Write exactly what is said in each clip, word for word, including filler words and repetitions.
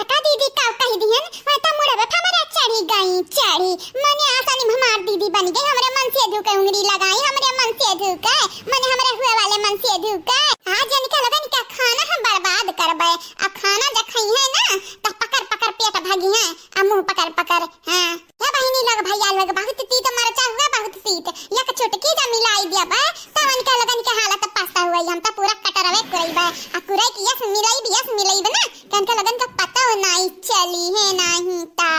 त का दीदी का कहि दिहन, वह त मुड़वे पे हमरा चढ़ी गई, चढ़ी। मने आसानी में हमार दीदी बनि गई, हमरे मनसेधू के उंगरी लगाई, हमरे मनसेधू के, मने हमरे हुए वाले मनसेधू के। आज इनका लगन का खाना हम बर्बाद करबे, आ खाना जब खइहैं ना, त पकड़ पकड़ पेट भगिहैं, आ मुंह पकड़ पकड़, हाँ। हे बहिनी लोग, भैया लोग, बहुत तीत मरचा हुआ, बहुत तीत। एक चुटकी जब मिलाई दिया बा, तब इनके लोगन के हालत पस्ता हुआ। हम तो पूरा कटरवे कुरई बा। आ कुरई की यस मिलाई भी, यस मिलाई बा ना, कि इनके लोगन का पता हो नाई चली है, नाहीं ता।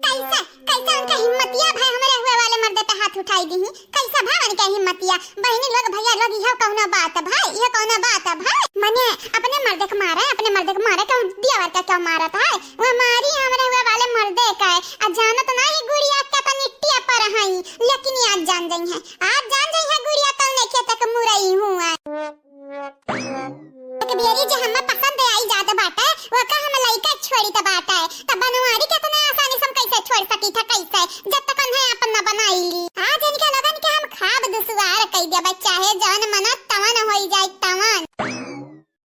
कैसा, कैसा उनका हिम्मतिया भाई हमरे हुए वाले मर्दे पे हाथ उठाई दी ही? कैसा भा उनका हिम्मतिया? बहिनी लोग, भैया लोग, यह कौनो बात भाई, यह कौनो बात भाई? मने अपने मर्दे के मारे, अपने मर्दे के मारे, क्यों दियावर का क्यों मारत है? वो मारी हमरे हुए वाले मर्दे का है। आ जानत नाही गुड़िया केतनी टिया पर हई, लेकिन आज जान जइहैं, आज जान जइहैं गुड़िया कौने खेत के मुरई हुआ। एक बेरी जे हमें पसंद आई जात बाटे, ओका हम लइका छोड़ी त बाटे, त बनवारी केतने आसानी से हम कैसे छोड़ सकी था, कैसे? जब तक उन्हें अपन न बनाई ली। आज इनके लगन के हम खाब दुश्वार कई देबे, चाहे जवन मना तवन होई जाए तवन।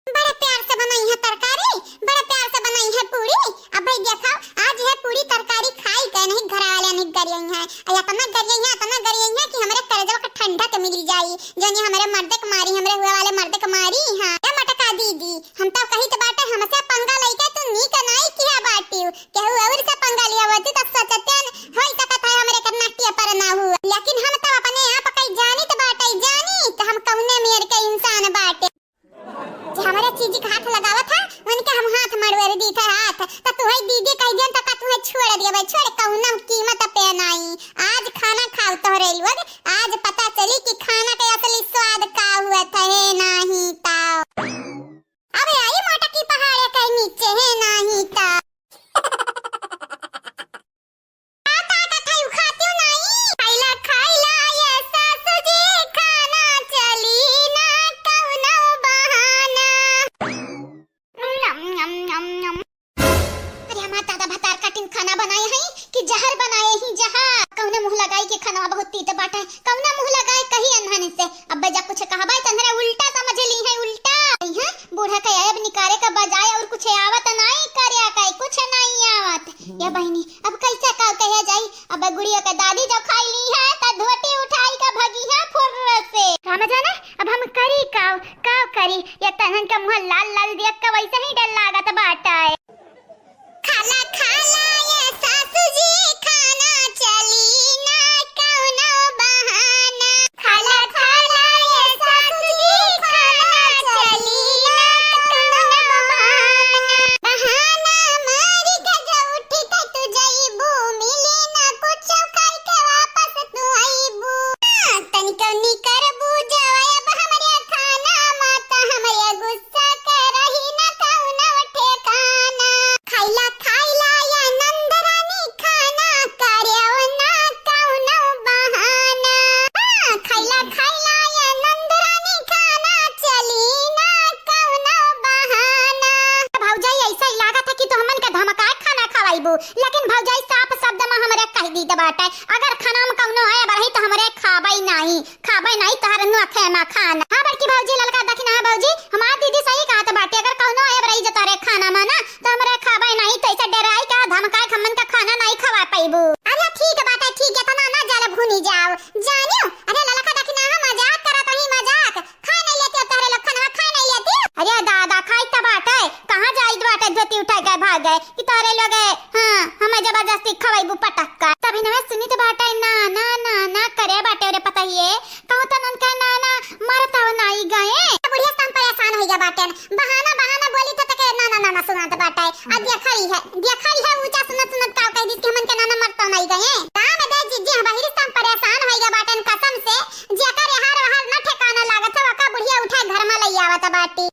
बड़ा प्यार से बनाई है तरकारी, बड़ा प्यार से बनाई है पूरी। अब भाई देखो, आज यह पूरी तरकारी खाई के नहीं घर वाले नहीं गरियई है। और इतना गरियई है, इतना गरियई है कि हमरे करेजवा का ठंडक मिल जाई। जौन ये हमरे मर्दे के मारी, हमरे हुए वाले मर्दे के मारी। हाँ, ए मोटका दीदी, हम तो कही तो बाटे हमसे पंगा लइके तू नीक नाई किया बाटियो। केहू और से पंगा लिया होती तो सचतेन होई सकत है हमरे के नाट्य पर ना हुआ। लेकिन हम तो अपने आप कई जानी तो बाटे जानी, तो हम कौने मेर के इंसान बाटे। जे हमरे चीज के हाथ लगावत है, उनके हम हाथ मड़वेर दी थे हाथ। त तुहई दीदी कह दियन त का तुहई छोड़ दियबे, छोड़ कौनो कीमत पे नाई। आज खाना खाओ तोहरे लोग, आज पता चली कि खाना के असली स्वाद का हुआ था, है नाही ताओ। अबे आई मोटकी पहाड़े के नीचे, है नाही ताओ। का, का, का खाई, खातियो नाई? खाइला, खाइला, ये सासू जी, खाना चली ना कौनो बहाना। नम, नम, नम, नम। अरे हमार दादा भतार कठिन खाना बनाए हैं कि जहर बनाए ही जहर। कौने मुँह लगाई के खाना बहुत तीत बाटे, कौने मुँह लगाए कही अनहन से। अब जा कुछ कहबा त तन्हरा उल्टा समझ ली है, उल्टा। हैं? बूढ़ा के ऐब निकारे का बजाय और कुछ आवत नाई करे का, कुछ नाई आवत। या बहिनी, अब कैसे का कहे जाई? अब गुड़िया के दादी जब खाई ली है, त धोती उठाई का भगी है फुर्र से। रामा जाने, अब हम करी का, का करी? या तन्हन का मुँह लाल लाल देख के वैसे ही डर लागत बाटे। खाला, खाला, ये सासू जी, खाना चली ना कौनो बहाना। खाला, खाला, ये सासू जी, खाना चली ना कौनो बहाना। बहाना मारी के जो उठी के तू जइबू, मिली ना कुछ खाई के वापस तू अइबू। हाँ, तनिको निकरबू जब अब हमरे खाना मा त हमरे गुस्सा के रही ना कौनो ठेकाना। खाइला, खाइला, ये नंद रानी खाना, करेव ना कौनो बहाना। हाँ, खाइला, खाइला, ये नंद रानी खाना, चली ना कौनो बहाना। भौजाई, ऐसा ही लागत है कि तू हमन के धमकाए खाना खवाइबू, लेकिन भौजाई साफ शब्द में हमरे कह दी बाटे, अगर खाना में कौनो है बरही तो हमरे खाबई नाई। खाबे नाई तोहरे नोखे मा खाना। हाँ बड़की भौजी, ललका दखिना है भौजी, हमार दीदी सही कहत बाटे, अगर कौनो आयब रही जो तोहरे खाना मा ना, तो हमरे खाबे नाई, तो ऐसे डेराई का धमकाई के हमन का खाना नाई खवा पइबू। अरे ठीक बाटे, ठीक है, तना ना जाले भूनी जाओ, जानियो। अरे ललका दखिना है, मजाक करत रही, मजाक। खाए नहीं लेती अब तोहरे लोग खाना, खाए नहीं लेती। अरे दादा, खाई त बाटे, कहाँ जाइत बाटे धोती उठाई के भागे कि तोहरे लोग, हाँ, हमें जबरदस्ती खवाइबू पटक कर। तभी नवे सुनित बाटे, ना, ना, ना, ना करे बाटे रे पतहिए। कहूँ त ननका ना, ना, मरत हव नाई गए। बुढ़िया से हम परेशान होइगा बाटे। बहाना, बहाना बोली त तके ना, ना, ना, ना सुनात बाटे। अब देखा रही है, देखा रही है, ऊंचा सुनत, सुनत का कह दिस कि हमन के ना, ना मरत नाई गए। दाम दे जिज्जी, हम बहिरी से हम परेशान होइगा बाटे कसम से। जेकर एहार ओहार न ठेकाना लागत है, ओका बुढ़िया उठाए घर मा लई आवत बाटी।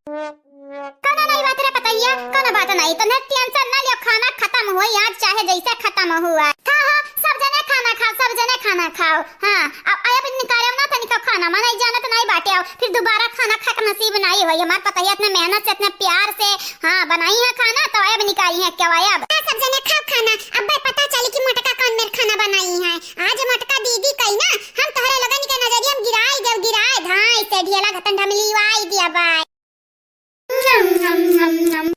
कौनो नाई बात रे पतैया, कौनो बात नाई, तने tension ना लियो, खाना खतम होई आज चाहे जैसे खतम हुआ। खाओ, सब जने खाना खाओ, सब जने खाना खाओ। हाँ, अब, अब निकाले ना तनिका खाना, मा नाई जानत नाई बाटे, आओ, फिर दोबारा खाना खाए के नसीब नाई होई। हमार पतैया इतने मेहनत से, इतने प्यार से, हाँ, बनाई है खाना, तो अब निकाली है क्या अब? हाँ, सब जने खाओ खाना, अब पता चली कि मोटका कौन मेर खाना बनाई है। आज मोटका दीदी कही ना, हम तोहरे लोगन के नजरिया में गिराई देव, गिराए धाई से ढेला घतन ढमली वाई दिया बाय। नम, नम, नम, नम।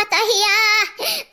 पतोहिया,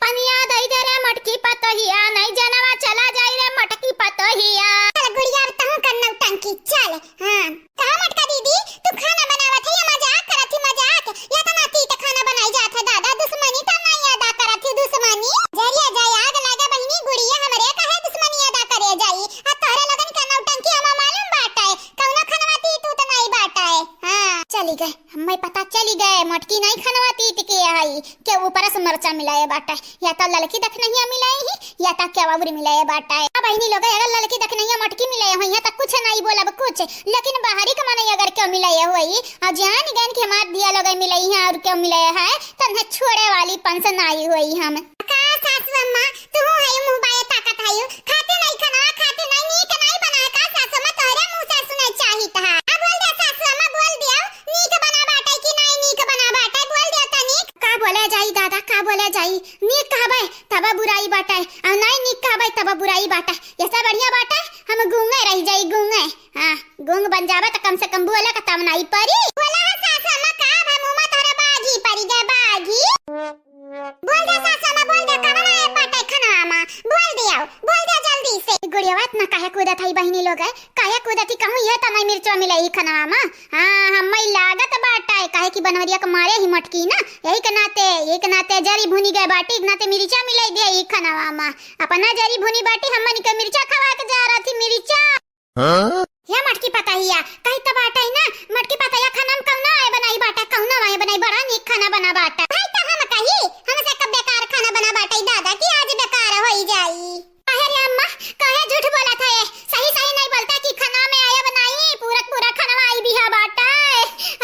पनिया दई दे रे मोटकी पतोहिया, नहीं जनवा चला जाई रे मोटकी पतोहिया। चल गुड़िया, अब तहूँ कर नौटंकी, चल। हाँ, कहाँ मोटका दीदी, तू खाना बनावत है या मजाक करत ही मजाक? या तो नाती त खाना बनाई जात है दादा, दुश्मनी त नहीं अदा करत ही दुश्मनी। जरिया जाए आग लागे बहिनी, गुड़िया हमरे काहे दुश्मनी अदा करे जाई? आ तोहरे लोगन के नौटंकी हमा मालूम बाटे, कौनो खनवा तीत उत नहीं बाटे। हाँ, चली गए। हम्मे पता चली गए, मोटकी नाई खनवा तीत के आई, के ऊपर से मरचा मिलाए बाटे, या तो ललकी दखनहिया मिलाए ही, या तो केवउरी मिलाए बाटे। अब बहिनी लोग, अगर ललकी दखनहिया मोटकी मिलाए होई है, तो कुछ नाई बोलब कुछ, लेकिन बाहरी के मनई अगर केव मिलाए होई, और जान गन के हमार दिया लोग मिलाई है और केव मिलाए है, तो उन्हें छोड़े वाली पंस नाई होई हम। का सासू अम्मा, तू है मुँह बाए ताकत है, खाते नहीं खनवा, खाते नहीं, नीक नहीं बना का सासू अम्मा, तोहरे मुँह से सुने चाहित है। अब बोल दे सासू अम्मा, बोल दियो, नीक बना बाटे कि नाई नीक बना बाटे, बोल दियो तनिक। का बोले जाई दादा, का बोले जाई? नीक कहबे तब बुराई बाटे, और नाई नीक कहबे तब बुराई बाटे। ऐसा बढ़िया बाटे हम गूंगे रह जाई, गूंगे। हाँ, गूंग बन जाबे तो कम से कम बोले का तब नाई परी। बोला है सासू अम्मा, का भा मुँह में तोहरे बागी परी गए, बागी। बोल दे सासू अम्मा, बोल दे, कवन आए बाटे खनवा मा? बोल दियो, बोल दे जल्दी से। गुड़िया बात ना काहे कूदत है बहिनी लोग, काहे कूदत ही कहूँ, ये तो नहीं मिर्चवा मिले ही खनवा मा। हाँ, हम्मे लागत बाटे, काहे कि बनवरिया के मारे ही मोटकी ना, यही के नाते, यही के नाते जरी भुनी गए बाटी, के नाते मिर्चा मिले दे ही खनवा मा। अपना जरी भुनी बाटी, हमन के मिर्चा खवा के जा रहा थी, मिर्चा। हाँ? या मोटकी पतोहिया, कही त बाटे ना, मोटकी पतोहिया खाना में कौनो आए बनाई बाटे, कौनो आए बनाई, बड़ा नीक खाना बना बाटे। भाई त हम कही, हमसे कब बेकार खाना बना बाटे दादा कि आज बेकार होई जाई। काहे रे अम्मा, काहे झूठ बोलत है? सही सही नहीं बोलता कि खाना में आए बनाई, पूरा पूरा खाना आई भी है बाटे।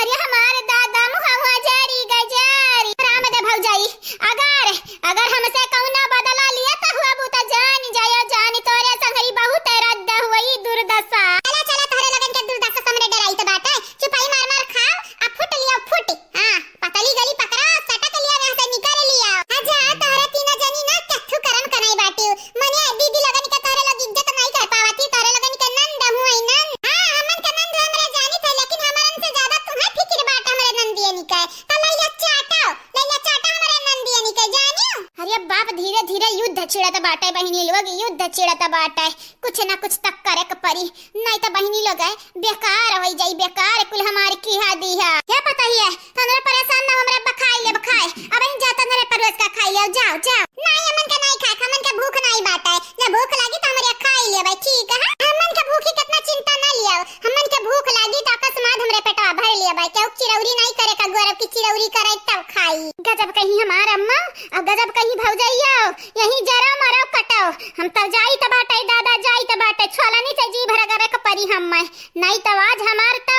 अरे हमारे दादा मुहवा जरी गए जरी। राम दे भौजाई, अगर अगर हमसे कउनो बदला लिया त हुआ बूता जान जायो, जान तोरे संगरी बहुत रद्द हुई दुर्दशा। चला, चला, तोहरे लोगन के दुर्दशा से हमरे डराई त बाटे। चुपाई मार मार खाओ, आ फुट लियो फुट। हाँ, पतली गली पकड़ा, सटक लिया, यहाँ से निकल लिया। हाँ जा, तोहरे तीनों जनी ना कथू करम कनाई बाटी। मने दीदी लोगन के तोहरे लोग इज्जत नहीं कर पावती, तोहरे लोगन के नंद हुई नंद। हाँ, हमन के नंद हमरे जानी थे, लेकिन हमरन से ज्यादा तुम्हें फिक्र बाटे हमरे नंदियनी के। त लइया चाटो, लइया चाटो हमरे नंदियनी के जानियो। अरे बाप, धीरे धीरे युद्ध छिड़त बाटे बहिनी लोग, युद्ध छिड़त बाटे। कुछ ना कुछ त करे के परी, नहीं त बहिनी लोग बेकार होई जाई, बेकार कुल हमार किहा दिहा। हे पतोहिया, तनरे परेशान ना, हमरा बखाई ले बखाई। अब इन जा तनरे परोस का खाई ले, जाओ, जाओ। नहीं, हमन के नहीं खाए, हमन के भूख नहीं बाटे। जब भूख लागी त हमरे खाई लेबै, ठीक है? हमन के भूखी कितना चिंता ना लियो, हमन के भूख लागी त अकस्मात हमरे पेटवा भर लेबै। केहू चिरौरी नहीं करे का गौरव की चिरौरी करे तब खाई। गजब कहीं हमार अम्मा, और गजब कहीं भौजैया, यहीं जरो मरो कटो। हम तब जाई त बाटे दादा, जाई त बाटे, छोलनी से जी भर करे के परी हम मैं। नहीं त आज हमार त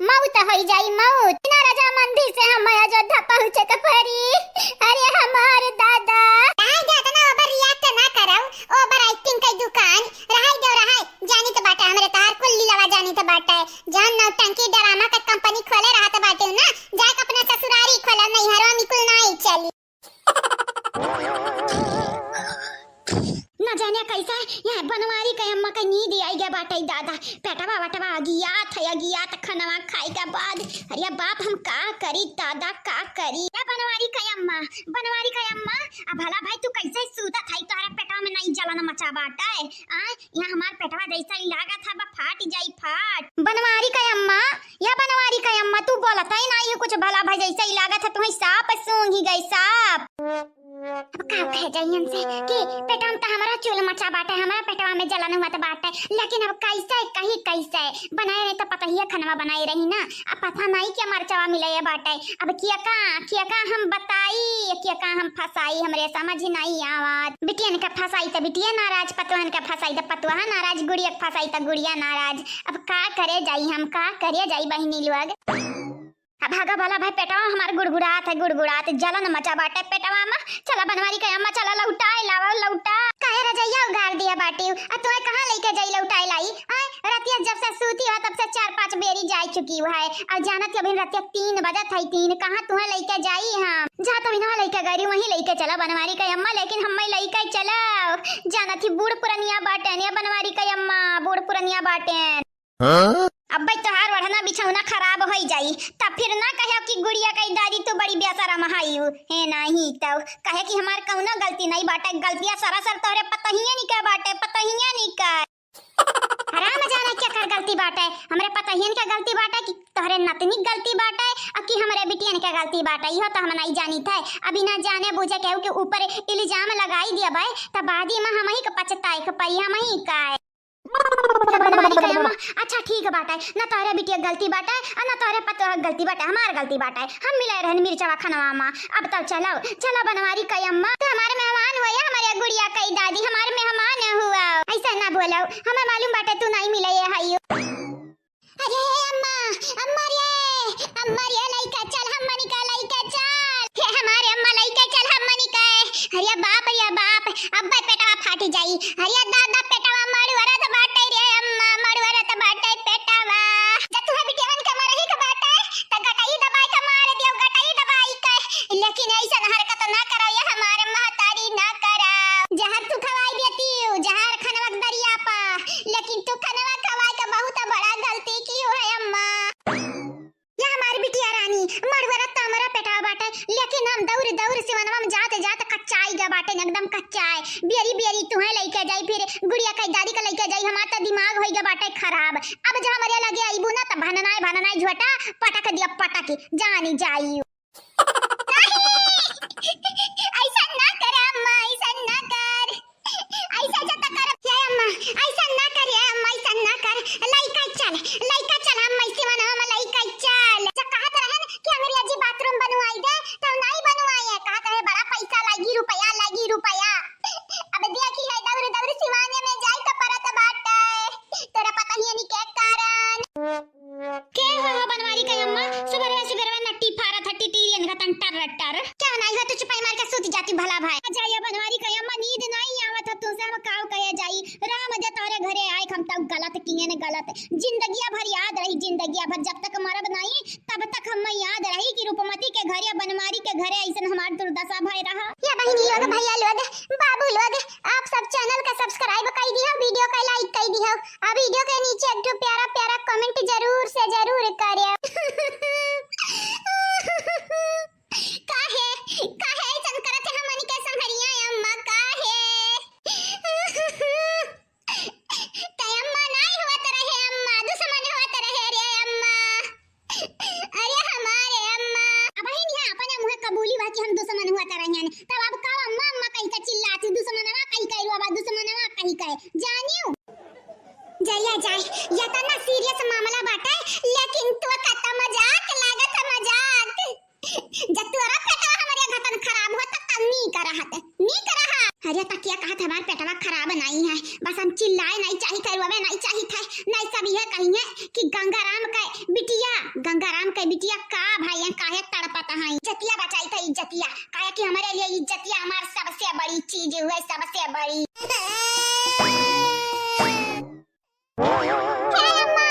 मौत होई जाई, मौत। बिना रजामंदी से हम अयोध्या पहुँचे के परी। अरे हमार दादा। काहे के इतना over react ना करौ, over acting के दुकान। रहाई देव रहाई, जानी त बाटे हमरे तार कुल लीलावा जानी त बाटे। जान नौटंकी drama के company खोले रहत बाटे ना, जाके अपने ससुरारी खोला, नैहरवा में कुल नाई चली। न जाने कैसा यहाँ बनवारी के अम्मा के नींद आई गया बाटे दादा। पेटवा वटवा अगियात है, अगियात खनवा खाए के बाद। अरे बाप, हम का करी दादा, का करी? या बनवारी के अम्मा, बनवारी के अम्मा, अब भला भाई तू कैसे सूतत है, तोहरा पेटवा में नहीं जलन मचा बाटे? आ, यहाँ हमार पेटवा जैसा ही लागत है, बा फाट जाई फाट। बनवारी के अम्मा, या बनवारी के अम्मा, तू बोलत है ना, ये कुछ भला भाई जैसा ही लागत है, तुम्हें सांप सूंघी गई, सांप। अब का कहे जाई इनसे कि पेटवा में त हमारा चूल मचा बाटे, हमारा पेटवा में जलन हुआ त बाटे, लेकिन अब कैसे कही, कैसे बनाए रहे त पतहिया खनवा बनाए रही ना। अब पता नहीं क्या मरचवा मिले बाटे। अब किया का, किया का हम बताई, किया का हम फंसाई, हमरे समझ ही नहीं आवत। बिटियन का फंसाई त बिटिया नाराज, पतवहन का फंसाई त पतवहा नाराज, गुड़िया का फंसाई त गुड़िया नाराज। अब का करे जाई हम, का करे जाई बहिनी लोग? अब भागा भला भाई, पेटवा हमार गुड़गुड़ात है, गुड़गुड़ात, जलन मचा बाटे पेटवा में। चला बनवारी के अम्मा, चला लौटाए लावा, लौटा। काहे रजैया उघार दिया बाटी? आ तुम्हें कहाँ लेके जाई लौटाए लाई? आय, रतिया जब से सूती हो तब से चार पांच बेरी जाई चुकी हुआ है। और जानत ही अभी रतिया तीन बजत है, तीन, कहाँ तुम्हें लेके जाई हम? जा तो बिना लेके गई, वहीं लेके चला बनवारी के अम्मा, लेकिन हम्मे लेके चला। जानत ही बूढ़ पुरनिया बाटे ने बनवारी के अम्मा, बूढ़ पुरनिया बाटे। हाँ? अब्बे तोहार ओढ़ना बिछौना खराब होइ जाई, तब फिर ना कहे कि गुड़िया कई दादी तू बड़ी बेशरम हइउ। हे नाही तो कहे कि हमार कौनो गलती नहीं बाटे, गलतिया सरासर तोहरे पतहियन के बाटे, पतहियन के। हराम जाने केकर गलती बाटे, हमरे पतहियन के गलती बाटे कि तोहरे नतनी के गलती बाटे, आ कि हमरे बिटियन के गलती बाटे, इहो तो हम नहीं जानित है। अभी ना जाने बूझे केहू के ऊपर इल्जाम लगाई दिया बाय, तब बादी में हमही के पछताए के परी, हमही का। बनवारी कहे अम्मा, अच्छा ठीक बाटे, न तोहरे बिटिया गलती बाटे, आ न तोहरे पतोह गलती बाटे, हमार गलती बाटे। हम मिलाए रहन मिर्चवा खनवा मा। अब तब चलो, चलो बनवारी कहे अम्मा, तू हमारे मेहमान हुआ, हमारे गुड़िया कई दादी, हमारे मेहमान हुआ। ऐसा ना बोलो, हमें मालूम बाटे तू नहीं मिले ये हइयो। अरे अम्मा, अम्मा रे, अम्मा रे, लइका चल, हमनी का लइका चल। हे हमारे अम्मा, लइका चल, हमनी का। अरे बाप रे बाप, अब्बे पेटवा फाटी जाई। अरे दादा, पेटवा मड़ुअरत बाटे रे अम्मा, मड़ुअरत बाटे पेटवा। जब तुहे बिटियवन के मरही के बाटे, त गटई दबाई के मार दियो, गटई दबाई के। लेकिन ऐसन हरकत ना करो, ये हमारे महतारी ना करो। जहर तू खवाई देती हो, जहर खनवा के दरिया पा, लेकिन तू खनवा खवाई के बहुत बड़ा गलती की हो है अम्मा। या हमारी बिटिया रानी, मड़ुअरत त हमरा पेटवा बाटे, लेकिन हम दौड़ दौड़ सिवनवा में जात जात कच्चाई गए बाटे, एकदम कच्चाए। बेरी बेरी तुहे लइके जाई, फिर गुड़िया कई दादी के लइके जाई, हमार त दिमाग होई गए बाटे खराब। अब जो हमरे लगे अइबू ना त भननाए भननाए झोटा पटक दिया, पटक जानी जाई। नहीं, ऐसा ना कर अम्मा, ऐसा ना कर। ऐसा जब तक कर, ए अम्मा, ऐसा ना कर, ए अम्मा, ऐसा ना कर। लइका चल, लइका चल, हम ऐसे मना, हम लइका चल। जब कहत रहन कि अंग्रेजी बाथरूम बनवाई दे, तो नहीं बनवाए। कहत रहे बड़ा पैसा लागी, रुपया लागी, रुपया। अब देखी है दौड़ दौड़ सिवाने में जाए तो परत बाटे। तोरा पता ही नहीं के कारण। के हो, हो बनवारी कहे अम्मा, सुबेरवा सुबेरवा नट्टी फारत ह टिटीरियन घतन टर टर। क्या नाई हो, तू चुपाई मार के सूत जाती भला भाई। अच्छा, ये बनवारी कहे अम्मा, नींद नाई आवत ह तुमसे, हम काव कहे जाई। राम जे तोहरे घरे आए, हम तब गलत किए ने गलत। जिंदगिया भर याद रही, जिंदगिया भर जब तक मरब नाई, तब तक हम याद रही कि रूपमती के घरे, बनवारी के घरे ऐसन हमार दुर्दशा भय रहा। या बहिनी लोग, भैया लोग, बाबू लोग, आप सब चैनल का सब्सक्राइब कई दिहो, वीडियो का लाइक कई दिहो, आ वीडियो के नीचे एक ठो प्यारा प्यारा कमेंट जरूर से जरूर करे। काहे, काहे ऐसन करत है हमनी के संहरिया अम्मा, काहे? ते अम्मा नाई होत रहे अम्मा, दुश्मन होत रहे रे अम्मा। अरे हमारे अम्मा। अबहिन यहाँ अपने मुँहे कबूली बा कि हम दुश्मन होत रहे हैं। तब अब का अम्मा अम्मा कही का चिल्लाती, दुश्मनवा कही का, अब दुश्मनवा कही का। जानियो? जरिया जाए, यतना सीरियस मामला बाटे, लेकिन तू कत मजाक लागत है, मजाक। जब तोरा पेटवा हमरे घतन खराब होत, तब नीक रहत, नीक रहत। अरे तकिया कहत हमार पेटवा खराब नाई है, बस हम चिल्लाए नाई चाही, करवावे नाई चाही थे, नाई सब ये कही है कि गंगाराम के बिटिया, गंगाराम के बिटिया का भाई काहे तड़पत है, इज्जतिया बचाई थे, इज्जतिया, काहे कि हमारे लिए इज्जतिया हमार सबसे बड़ी चीज हुए, सबसे बड़ी। हे अम्मा,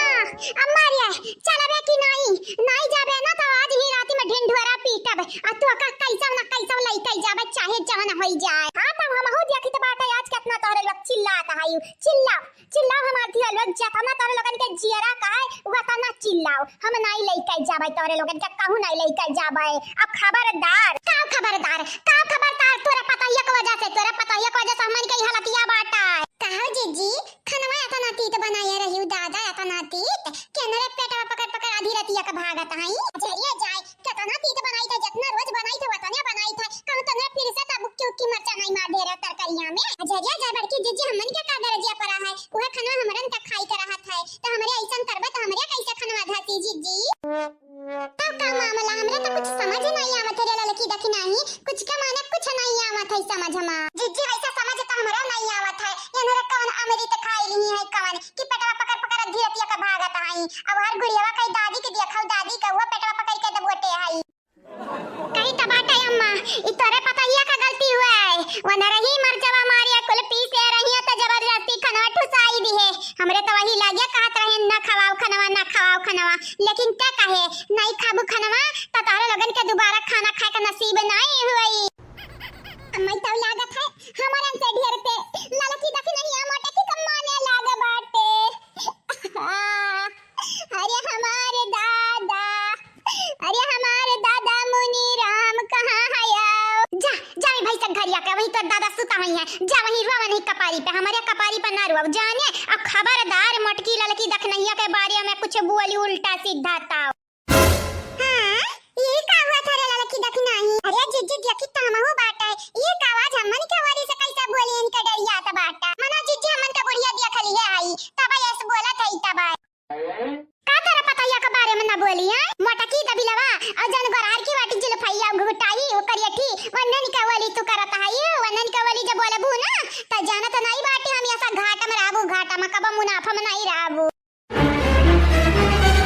अम्मा रे, चलबे कि नाई? नाई जाबे ना तो आज ही राती में ढिंढोरा पीटब। आ तू का कैसा ना कैसा लइके जाबे, चाहे जवन होई जाए। हाँ, तब हमहू देखत बाटे आज केतना तोहरे लोग चिल्लात हई। चिल्लाओ, चिल्लाओ हमार धिया लोग, जेतना तोहरे लोगन के जियरा कहे, वतना चिल्लाओ। हम नाई लइके जाबे तोहरे लोगन के, कहूँ नाई लइके जाबे। अब खबरदार। का खबरदार? का खबरदार? तोरे पतोहिया के वजह से, तोरे पतोहिया के वजह से हमन के ई हालतिया बाटे। कहो जीजी, खनवा एतना तीत बनाए रही दादा, एतना तीत, केनरे पेटवा पकड़ पकड़ आधी रतिया के भागत हई। अजरिया जाए, केतना तीत बनाई थे, जेतना रोज बनाई थे, वतने बनाई थे। कहूँ तनरे फिर से तब उक्की उक्की मरचा नहीं मार दे रहा तरकरिया में। अजरिया जाए बड़की जीजी, हमन के का गरजिया पड़ा है, उहे खनवा हमरन का खाई के रहत है, तो हमरे ऐसन करबे तो हमरे कैसे खनवा धसी जीजी? तब का मामला, हमरे तो कुछ समझ नहीं आवत है रे ललकी दखिनाही, कुछ के माने कुछ नहीं आवत है समझ मा। जीजी वैसा समझ तो हमरो नहीं आवत है, ये नरे कवन अमृत खाई ली है कवन कि पेटवा पकड़ पकड़ अद्धी रतिया का भागत आई। अब हर गुड़ियावा कई दादी के देखो, दादी का वो पेटवा पकड़ के दबोटे आई। कही तो बाटे अम्मा, ई तोरे पतोहिया का गलती हुए, वनरही मरचवा मारिया कुल पीसे रहिया तो जबरदस्ती खनवा ठुसाई दिहे। हमरे तो वही लागे कहत रहे, "ना खवाओ खनवा, ना खवाओ खनवा।" लेकिन ते कहे, "नहीं खाबू खनवा, तो तोहरे लोगन के दोबारा खाना खाए का नसीब नहीं हुई।" अम्मा, ई तो लागत है, हमरन से ढेर ते ललकी दखिनहिया मोटे की कमाने लाग बाटे। हुई है, जा वहीं रोवा वहीं कपारी पे, हमरे कपारी पे ना रोवा, जाने? अब खबरदार मोटकी ललकी दखिनहिया के बारे में कुछ बोली उल्टा सीधा ताव। हाँ, ये का हुआ था रे ललकी दखिनही? अरे जिज्जी देखी तो हमहू बाटा है, ये का आवाज हमन के वाली से कैसा बोली इनके डरिया त बाटा। मना जिज्जी हमन के बुढ़िया देख ली है आई, तब ऐसे बोलत है तब। का करे पतैया के बारे में ना बोली, हैं? मोटकी दबिलवा, और जन गोरहर की वाटी जुल्फैया घुटाई, ओकर यठी, वंदन के वली तू करत है, ये वंदन के वली जब बोलबू ना, त जानत नहीं बाटी हम ऐसा घाटा में रहबू, घाटा में कबो मुनाफा में नहीं रहबू।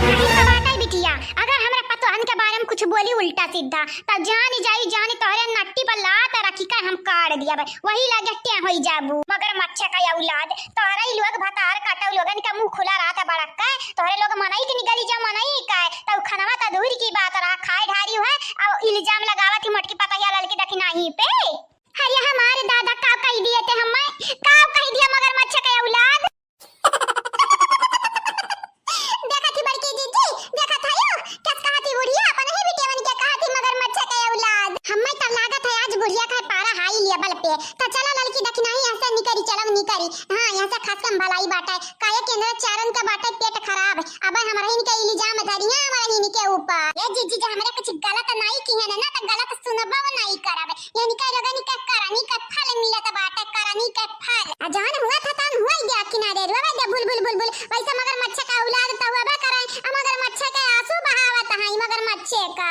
नहीं तो बाटे बिटिया, अगर हमरा पतोहन के बारे में कुछ बोली उल्टा सीधा, तब जान जाई, जान तोहरे नट्टी पर लात रखी के हम काट दिया बे। वही लगे टें होई जाबू। मगरमच्छ का औलाद, तोहरा ही लोग भतार काटो लोगन का मुंह खुला रहता बड़क के, तोहरे लोग मनई के निकली जा मनई का, तब खनवा त दूर की बात रहा, खाए ढारी है, अब इल्जाम लगावत ही मोटकी पतैया ललकी दखिनही पे। अरे हमारे दादा का कह दिए थे हम, का कह दिया मगरमच्छ का औलाद। देखत ही बड़की जिज्जी, देखत हयो, कस कहत ही बुढ़िया, अपन ही बिटियवन के कहत ही मगरमच्छ के औलाद। हम्मे तब लागत है आज बुढ़िया का पारा हाई लेवल पे। त चला ललकी दखिनही यहाँ से निकरी, चलो निकरी। हाँ, यहाँ से खास कम भलाई बाटे। काहे के अंदर चारन का बाटे पेट खराब। अब हमरा ही इनके इल्जाम धरिया, हमरा ही इनके ऊपर। ए जिज्जी, जे हमरा कुछ गलत नाई की है ना, त गलत सुनबो नाई करब। इनका लोगन के करनी के फल मिलत बाटे, करनी के फल। आ जवन हुआ था तवन हुआ ही गया किनारे, रोवे दे बुलबुल बुलबुल। वैसे मगरमच्छ का औलाद त हुआ बे करे, आ मगरमच्छ के आंसू बहावत है, मगरमच्छ का।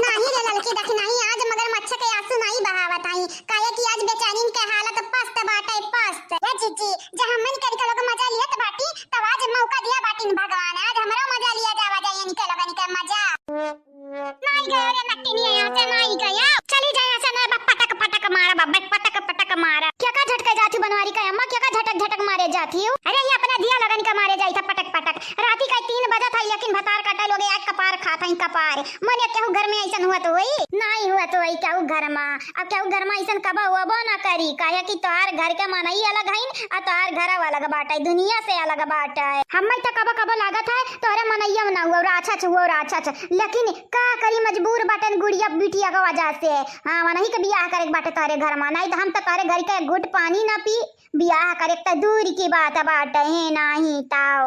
नाही रे ललकी दखिनही, आज मगरमच्छ के आंसू नाही बहावत है, काहे कि आज बेचारिन के हालत पस्त बाटे, पस्त। ए जिज्जी, जे हमन के लोग मजा लियत बाटी, तब आज मौका दिया बाटिन भगवान, आज हमरो मजा लिया जावा जाए इनके लोगन के मजा। नाई गयो रे नट्टिनिया, यहाँ से नाई गयो। चली जा यहाँ से, ना बा पटक पटक मारा बा, बे पटक पटक मारा। क्या का झटके जाती बनवारी का अम्मा, क्या का झटक झटक मारे जाती हो? अरे ये अपना दिया लगन का मारे जाई था पटक पटक। राती का तीन बजा था लेकिन भतार काटा लोग एक कपार खा था कपार। मने केहू घर में ऐसन हुआ तो होई? नाई हुआ तो होई केहू घर में। अब केहू घर में ऐसन कबा हुआ ना करी, काहे कि तोहार घर के मनई अलग हईन आ तोहार घर अलग बाटे, दुनिया से अलग बाटे। हम्मे तो कबो कबो लागत है तोहरे मनैया में ना हुआ, राछछ हुआ, राछछ। लेकिन का करी, मजबूर बाटन गुड़िया बिटिया के वजह से। हाँ, वनही के बियाह करे के बाटे तोहरे घर में, नहीं तो हम तो तोहरे घर के एक घूट पानी ना पी। बियाह करे के तो दूर की बात बाटे, है नाही ताव।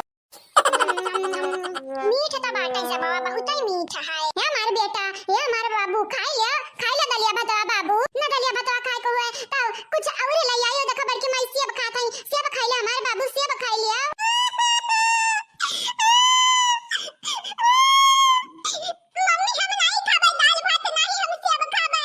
मीठ तो बाटे से बाबा, बहुत ही मीठ है। ए हमार बेटा, ए हमार बाबू, खाई ले, खाई ले दलिया भतवा बाबू। ना दलिया भतवा खाए को हुए, तो कुछ और ले आयो। देखो बड़की माई सेब खात है, सेब खाई ले हमार बाबू, सेब खाई ले। मम्मी, हम नाई खाबे दाल भात, नाही हम सेब खाबे।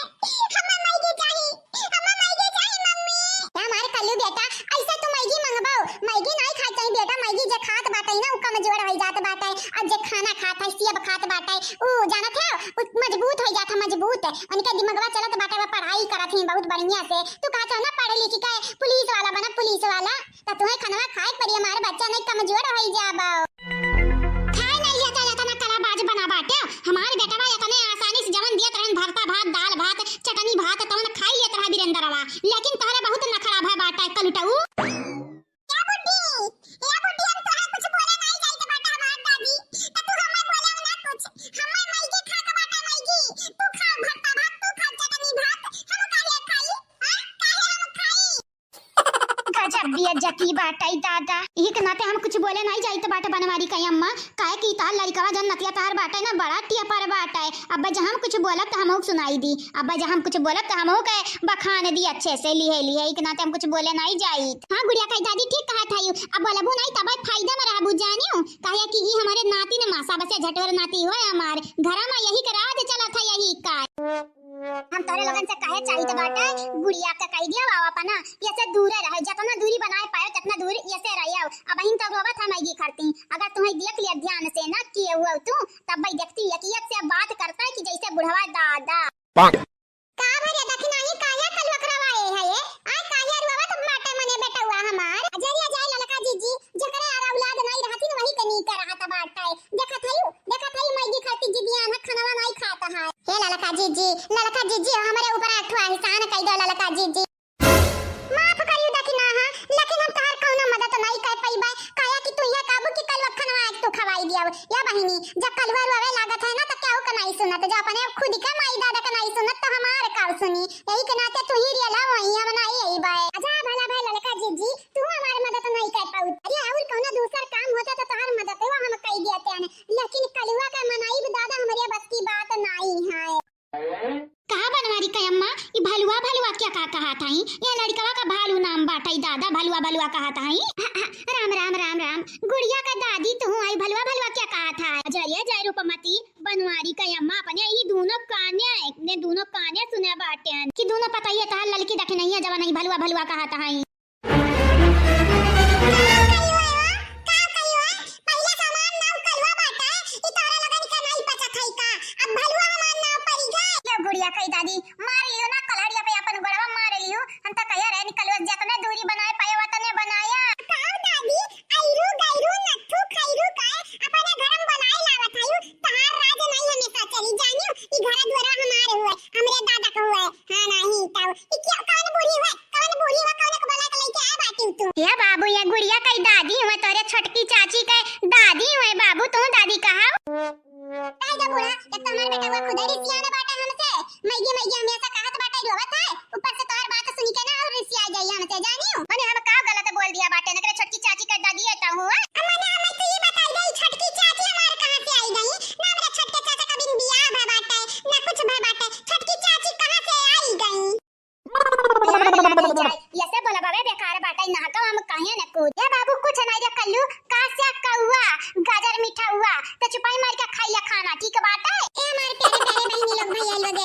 हम्मे मैगी चाही, हम्मे मैगी चाही मम्मी। ए हमार कल्लू बेटा, ऐसे तू मैगी मंगबो? मैगी नाई खाए चाही बेटा, मैगी जे खात बाटे ना, उ कमजोर होई जात बाटे। आ जे खाना खात है, सेब खात बाटे, उ जानत है, उ मजबूत होई जात है, मजबूत। उनके दिमगवा चलत बाटे, वो पढ़ाई करत ही बहुत बढ़िया से। तू कहत हो ना पढ़ लिख के पुलिस वाला बना, पुलिस वाला। त तुहे खनवा खाए के पड़ी, हमार बच्चा नहीं कमजोर होई जाबो। खाए नहीं लेता, इतना कलाबाज बना बाटे। हमार बेटवा इतने आसानी से जवन दियत रहन भरता भात, दाल भात, चटनी भात, तवन खाई लेत रहा बिरेंदरवा। लेकिन तोहरे बहुत नखरा भय बाटे, कलुटऊ। ए बुड्ढी, ए बुड्ढी, हम तोहरा कुछ बोले नहीं जाइत बाटे हमार दादी। त तू हमें बोले ना कुछ। हमें मैगी खा के बाटे मैगी। तू खा भरता भात, तू खा चटनी भात, हम काहे खाई? हाँ? काहे हम खाई? गजब बेइज्जती बाटे दादा। इही के नाते हम कुछ बोले नहीं जाइत बाटे बनवारी का अम्मा, काहे कि तहार लड़कवा जन नतिया तहार बाटे ना, बड़ा टियपर बाटे। अब जहाँ हम कुछ बोलब त हमहू के सुनाई दी, अब जहाँ हम कुछ बोलब त हमहू के बखान दी अच्छे से, लिहे लिहे। इही के नाते हम कुछ बोले नहीं जाइत। हाँ गुड़िया का दादी ठीक कहत है, अब बोलबू नहीं तब फायदा में रहबू जानियो, काहे कि ई हमारे नाती न मासा बसे झटवर नाती हो हमार घर में यही के राज चलत है, यही का। हम तोरे लोगन से कहे चाहित बाटे, गुड़िया के कह दिया बाबा पना, ये से दूरे रहे, जितना दूरी बनाए पाए, उतना दूर ये से रहे। अब बहिन तो रोवत है मैगी खरती, अगर तुम्हें देख लिया ध्यान से ना किए हुए तू, तब भाई देखती है कि एक से बात करता है कि जैसे बुढ़वा दादा। का भरे दखिनाही काहे कलवा करवाए है ये? आ काहे रोवत बाटे मने बेटवा हमार? अजरिया जाए ललका जीजी, जकरे आर औलाद नहीं रहती न वही के नीक रहत बाटे। देखत हई, देखत हई मैगी खरती जिदियान है, खनवा नहीं खात है। हे ललका जीजी, ललका जीजी, हमरे ऊपर एक ठो एहसान कई दो ललका जीजी। माफ करियो दखिनाहा, लेकिन हम तहार कौनो मदद नहीं कर पइबे, काहे कि तू ये काबू कि कलवा खनवा एक तो खवाई दियो। या बहिनी, जब कलवा रोवे लागत है ना, तो केहू के नहीं सुनत, जब अपने खुद के माई दादा के नहीं सुनत, तो हमार का सुनी? यही के नाते तू ही रियला वही का कहत हई? ये लड़िकवा का भालू नाम बाटइ दादा, भलुआ भलुआ कहत हई। राम, राम, राम, राम। गुड़िया का दादी तू हई, भलुआ भलुआ क्या कहत हई? जय जय रूपमती, बनवारी का अम्मा अपने ई दूनो काने, ने दूनो काने सुने बाटेन कि दूनो पतइया तहार ललकी दखिनइया जवन हई भलुआ भलुआ कहत हई। का कहियो है, का कहियो है? पहिले हमार नाव कलुआ बाटे, ई तोहरे लगन के नाई पचत है का? अब भलुआ हमार नाव पड़ी गए। यो गुड़िया कई दादी, मार लियो ना कलहड़िया पे अपन गोड़वा मार लियो। हम तो कहिया रहे निकलुआ जतने दूरी बनाए पाए वतने बनाया। का दादी, आइरू गइरू नत्थू खइरू का अपने घर में बनाए लावत हयू, तहार राज नाई हमेशा चली जानियो, ई घर द्वारा हमार हुए, हमरे दादा का हुए। हाँ, नाही तब। ई क्या, कौन बूढ़ी हुए? कौन बूढ़ी हुए? कौन के बोला के लेके आए बाटी तू? हे बाबू, ये गुड़िया कई दादी हुए, तोरे छोटकी चाची के दादी हुए बाबू, तू दादी कहा? कह दे बूढ़ा, एक तो हमार बेटा हुआ खुदे रिसियाना बाटा हमसे, मैगी मैगी हमेशा कहत बाटे, रोवत है, ऊपर से तोहर बात सुनी के ना और रिसिया जाई हमसे, जानियो? मने हम का गलत बोल दिया बाटे, नकरे छोटकी चाची के दादी है तो हुआ? अम्मा ने हमें तो ये बताई गई, छोटकी चाची हमार कहाँ से आई गई? ना मेरे छोटके चाचा का बिन बियाह भय बाटे, ना कुछ भय बाटे, छोटकी चाची कहाँ से आई गई? यार, यार, यार, यार, ये से बोला बाबे बेकार बाटे, ना तो हम कहिए न कूद। ए बाबू, कुछ नहीं रे कल्लू, का से कौआ, गाजर मीठा हुआ, तो चुपाई मार के खाई ले खाना, ठीक बाटे? ए हमारे प्यारे प्यारे बहनी लोग, भैया लोग,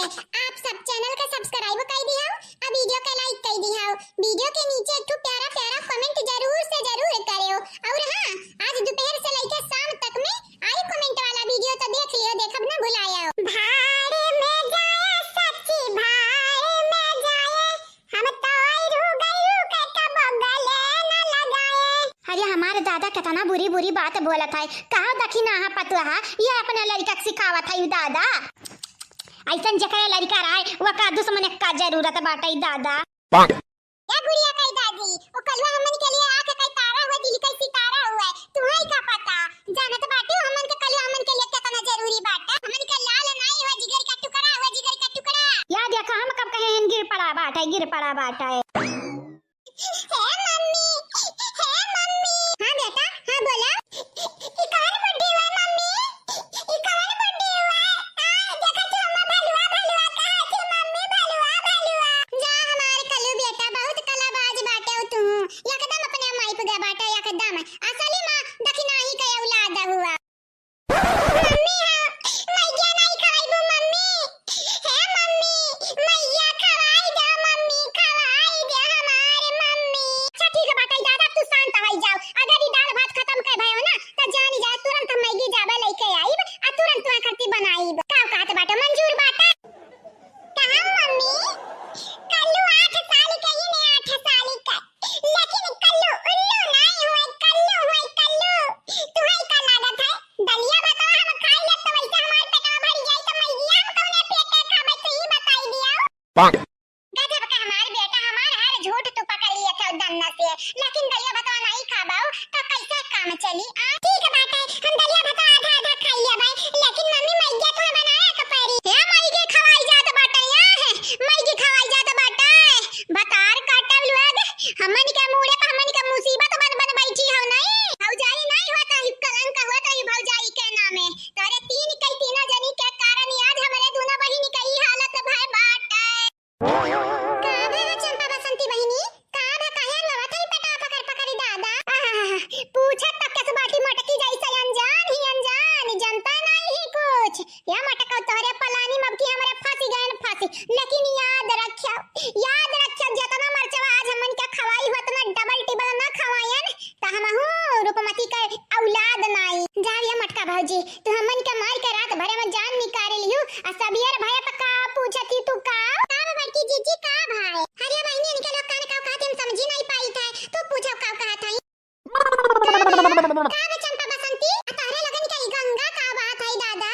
आप सब channel का subscribe कर दिया, आ video का like कर दिया, video के नीचे एक ठो प्यारा प्यारा comment जरूर से जरूर करियो। और हाँ, आज दोपहर से लेके शाम तक में आई comment वाला video तो देख लियो, देखब ना भुलायो। भाड़ में जाए सच्ची, भाड़ में जाए, हम तो आइरू गइरू के कबो गले न लगाए। अरे हमार दादा कितना बुरी बुरी बात बोलत है, कहा दखिनहा पतोहा, ये अपने लड़का के सिखावत है दादा। ऐसन जेकरे लड़का रहे, वका दुश्मन का जरूरत बाटे दादा। ए गुड़िया कई दादी, वो कलुआ हमन के लिए आँख कई तारा हुआ, दिल कई सितारा हुआ, तुम्हें का पता? जानत बाटे हमन के कलुआ हमन के लिए कितना जरूरी बाटे। हमन के लाल नाई हुआ, जिगर का टुकड़ा हुआ, जिगर का टुकड़ा। या देखा, हम कब कहे हैं गिर पड़ा बाटे, गिर पड़ा बाटे। हे मम्मी, हे मम्मी। हाँ बेटा, हाँ बोला। ई कौन बुढ़ी हुआ मम्मी? ई कवन बुढ़ी हुआ? आ, देखा तू अम्मा भलुआ भलुआ कहा थी, मम्मी भलुआ भलुआ। जा हमार कलू बेटा, बहुत कलाबाज बाटे तू। एकदम अपने माई पे गया बाटे, एकदम। असली माँ दखिनही के औलाद हुआ। मम्मी हाँ, मैया नहीं खवाइबू मम्मी। हे मम्मी, मैया खवाई दे मम्मी, खवाई दे हमार मम्मी। अच्छा ठीक है बाटे, ज्यादा तू शांत हो जाओ। अगर ई दाल भात खत्म कर भयो ना, त जानी जा, तुरंत हम मैगी जाबे लेके आइब, आ तुरंत तुहा खातिर बनाइब। का कहत बाटे, मंजूर बाटे? कहा मम्मी, कल्लू आठ साल के ही ने, आठ साल के, लेकिन कल्लू उल्लू नाई हुए, कल्लू हुए, कल्लू। तुहे का लागत है, दलिया भातवा हम खाई ले तो वैसे हमार पेटवा भर जाई, तो मैगिया हम कौने पेटे खाबे, तू ही बताई दिया। गजब का हमार बेटा, हमार हर झूठ तू पकड़ लिए थे दन्ना से, लेकिन दलिया भतवा नहीं खाबाऊ, तो कैसे काम चली? आ, ठीक बाटे, हम दलिया भतवा आधा आधा खाई लेबै, लेकिन मम्मी मैगिया तो बनाए के पड़ी। हे मैगी खवाई जात बाटे, या है, मैगी खवाई जात बाटे। भतार काटब लोग, हमन के मूड़े पे हमन के मुसीबत बन बन बैठी हो नहीं। भौजाई नहीं हुआ तो ही कलंक हुआ तो ही भौजाई के नामे। तोरे तीन कई तीनों जनी के कारण आज हमरे दोनों बहिनी के ई हालत भय बाटे। का भा चंपा बसंती बहिनी? का भा काहे रोवत हई पेटवा पकड़ पकड़ दादा? आहा, पूछत तक केस बाटी मटकी जैसे अनजान ही अनजान, जनता नहीं ही कुछ। या मटका तोहरे पलानी में अब की हमरे फंसी गए फंसी। लेकिन याद रखियो, याद रखियो, जितना मरचवा आज हमन के खवाई हुआ, उतना डबल टिबल ना खवायन। त हमहू रूपमती के औलाद नाई। जाओ ये मटका भौजी, तू हमन के मार के रात भरे में जान निकाल लिहू, आ सबियर भये पे का पूछती तू का? का बा बड़की जीजी, का भाई? अरे बहिनी, इनके लोग कान का कहत हम समझी नहीं पाई थे, तू पूछो का कहत हई? का बा चंपा बसंती, आ तोहरे लगन के ई गंगा का बात है दादा?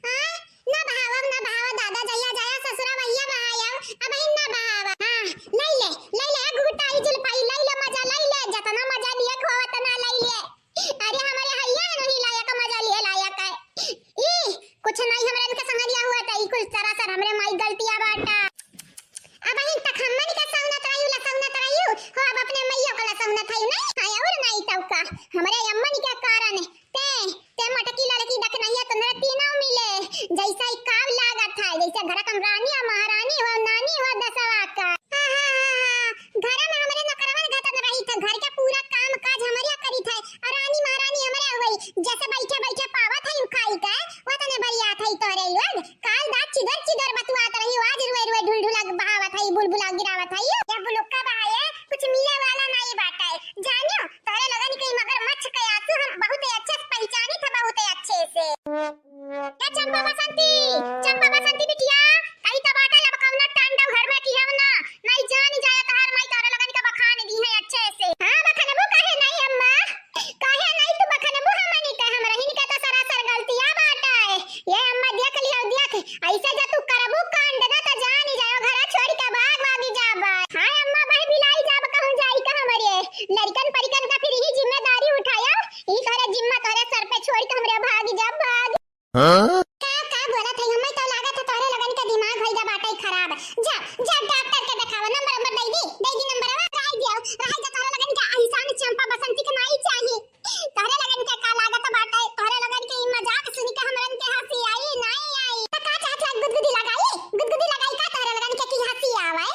हाँ? ना बहावब, ना बहावा दादा, जइया जाया ससुरा वहिया बहायब, अबहिन ना बहावा। हाँ, लई ले, लई ले, घुटाई जुलपाई, लई ले मजा, लई ले, जतना मजा लिए खोवा तना लई ले। अरे हमरे हैया है नहीं लायक, मजा लिए लायक है। ई, कुछ नहीं हमरे इनके संगरिया हुआ था, ई कुल सरासर हमरे माई गलतिया बाटा। काल दाँत चिदर चिदर बतुआत रही, आज रुए रुए ढुलढुला बहावत है, बुलबुला गिरावत है। या बुलुक्का बहाए, कुछ मिले वाला नाई बाटे। जानियो, तोहरे लोगन के मगरमच्छ के आंसू हम बहुत अच्छे से पहचानी थे, बहुत अच्छे से। ए चंपा बसंती, चंपा बसंती बिटिया, कही तो बाटे अब कौनो तांडव घर में किया ना, नहीं जान जाए तोहर माई तोहरे लोगन के बखान दी है अच्छे से। हाँ, बखनबू काहे नहीं अम्मा? काहे नहीं तू बखनबू हमनी के? हमरहिन के तो सरासर गलतिया बाटे। ये अम्मा देख लियो, देख, ऐसे जब तू करबू कांड ना तो जान जाओ, घर छोड़ के भाग भागी जाबा। हाँ अम्मा, भाई बिलाई जाब कहूँ जाई का हमरे? लड़कन परिकन का फिर ही जिम्मेदारी उठाया, ई तोरे जिम्मा तोरे सर पे छोड़ के हमरे भागी जाब, भाग। हाँ? का, का बोलत है? हमें तो लागत है तोहरे लोगन के दिमाग होइगा बाटे खराब। जा, जा डॉक्टर के देखावा, नंबर, नंबर दे दी, दे दी नंबरवा, राय दियो, राय दे तोहरे लोगन के अहिसान चंपा बसंती के नाई चाही। तोहरे लोगन के का लागत बाटे? तोहरे लोगन के ई मजाक सुन के हमरन के हंसी आई, नाई आई। त का चाहत है, गुदगुदी लगाई? गुदगुदी लगाई का तोहरे लोगन के की हंसी आवे?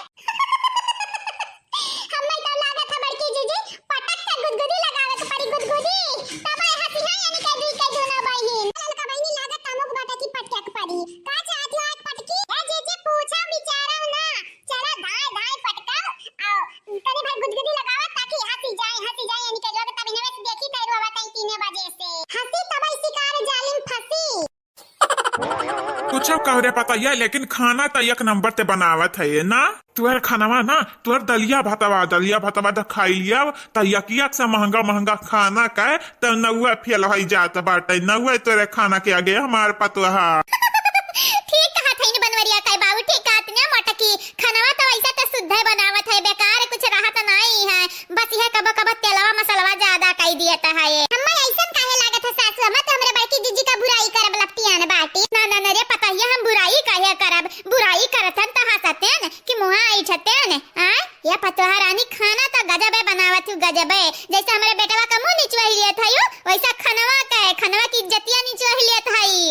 हमें तो लागत है बड़की जीजी, पटक के गुदगुदी लगावे के पड़ी, गुदगुदी। तबे हंसी है यानी के दुई के दोनों बहिन। ललका बहिनी लागत तमुक बाटे की पटके के पड़ी। का चाहत हो आज पटकी? ए जीजी पूछा विचारव ना। चला धाय धाय पटका। आओ, तनी भर गुदगुदी लगावा ताकि हंसी जाए, हंसी जाए यानी के लोग तब इन्हें से देखी तैरुआ बताई तीन बजे से। हंसी तबे शिकार जालिम फंसी। कुछ कह रे पतैया, लेकिन खाना त एक नंबर ते बनावत है ना। तुहर खानवा ना, तुहर दलिया भतवा, दलिया भतवा त खाई लिया, त यकियक से महंगा महंगा खाना के त नौवे फेल होई जात बाटे, नौवे तोरे खाना के आगे हमार पतोहा। ठीक कहत हईन बनवरिया के बाबू, ठीक कहत ने मोटकी, खानवा त वैसे त शुद्धे बनावत है, बेकार कुछ रहत नाई है। बस इहे कबो कबो तेलवा मसलवा ज्यादा कई दियत है। हम्मे ऐसन काहे लागत है सासु अम्मा, तो हमरे बड़की जीजी का बुराई करब लपटियान बाटी। ना, ना, ना रे पतोहिया, हम बुराई काहे करब? बुराई करत हन त हंसतेन कि मुहा ऐठतेन। आ, ये पतोहा रानी खाना त गजबे बनावत हूँ, गजबे। जैसे हमरे बेटवा का मुंह निचवा लियत हई, वैसा खनवा के, खनवा की इज्जतिया निचवा लियत हई।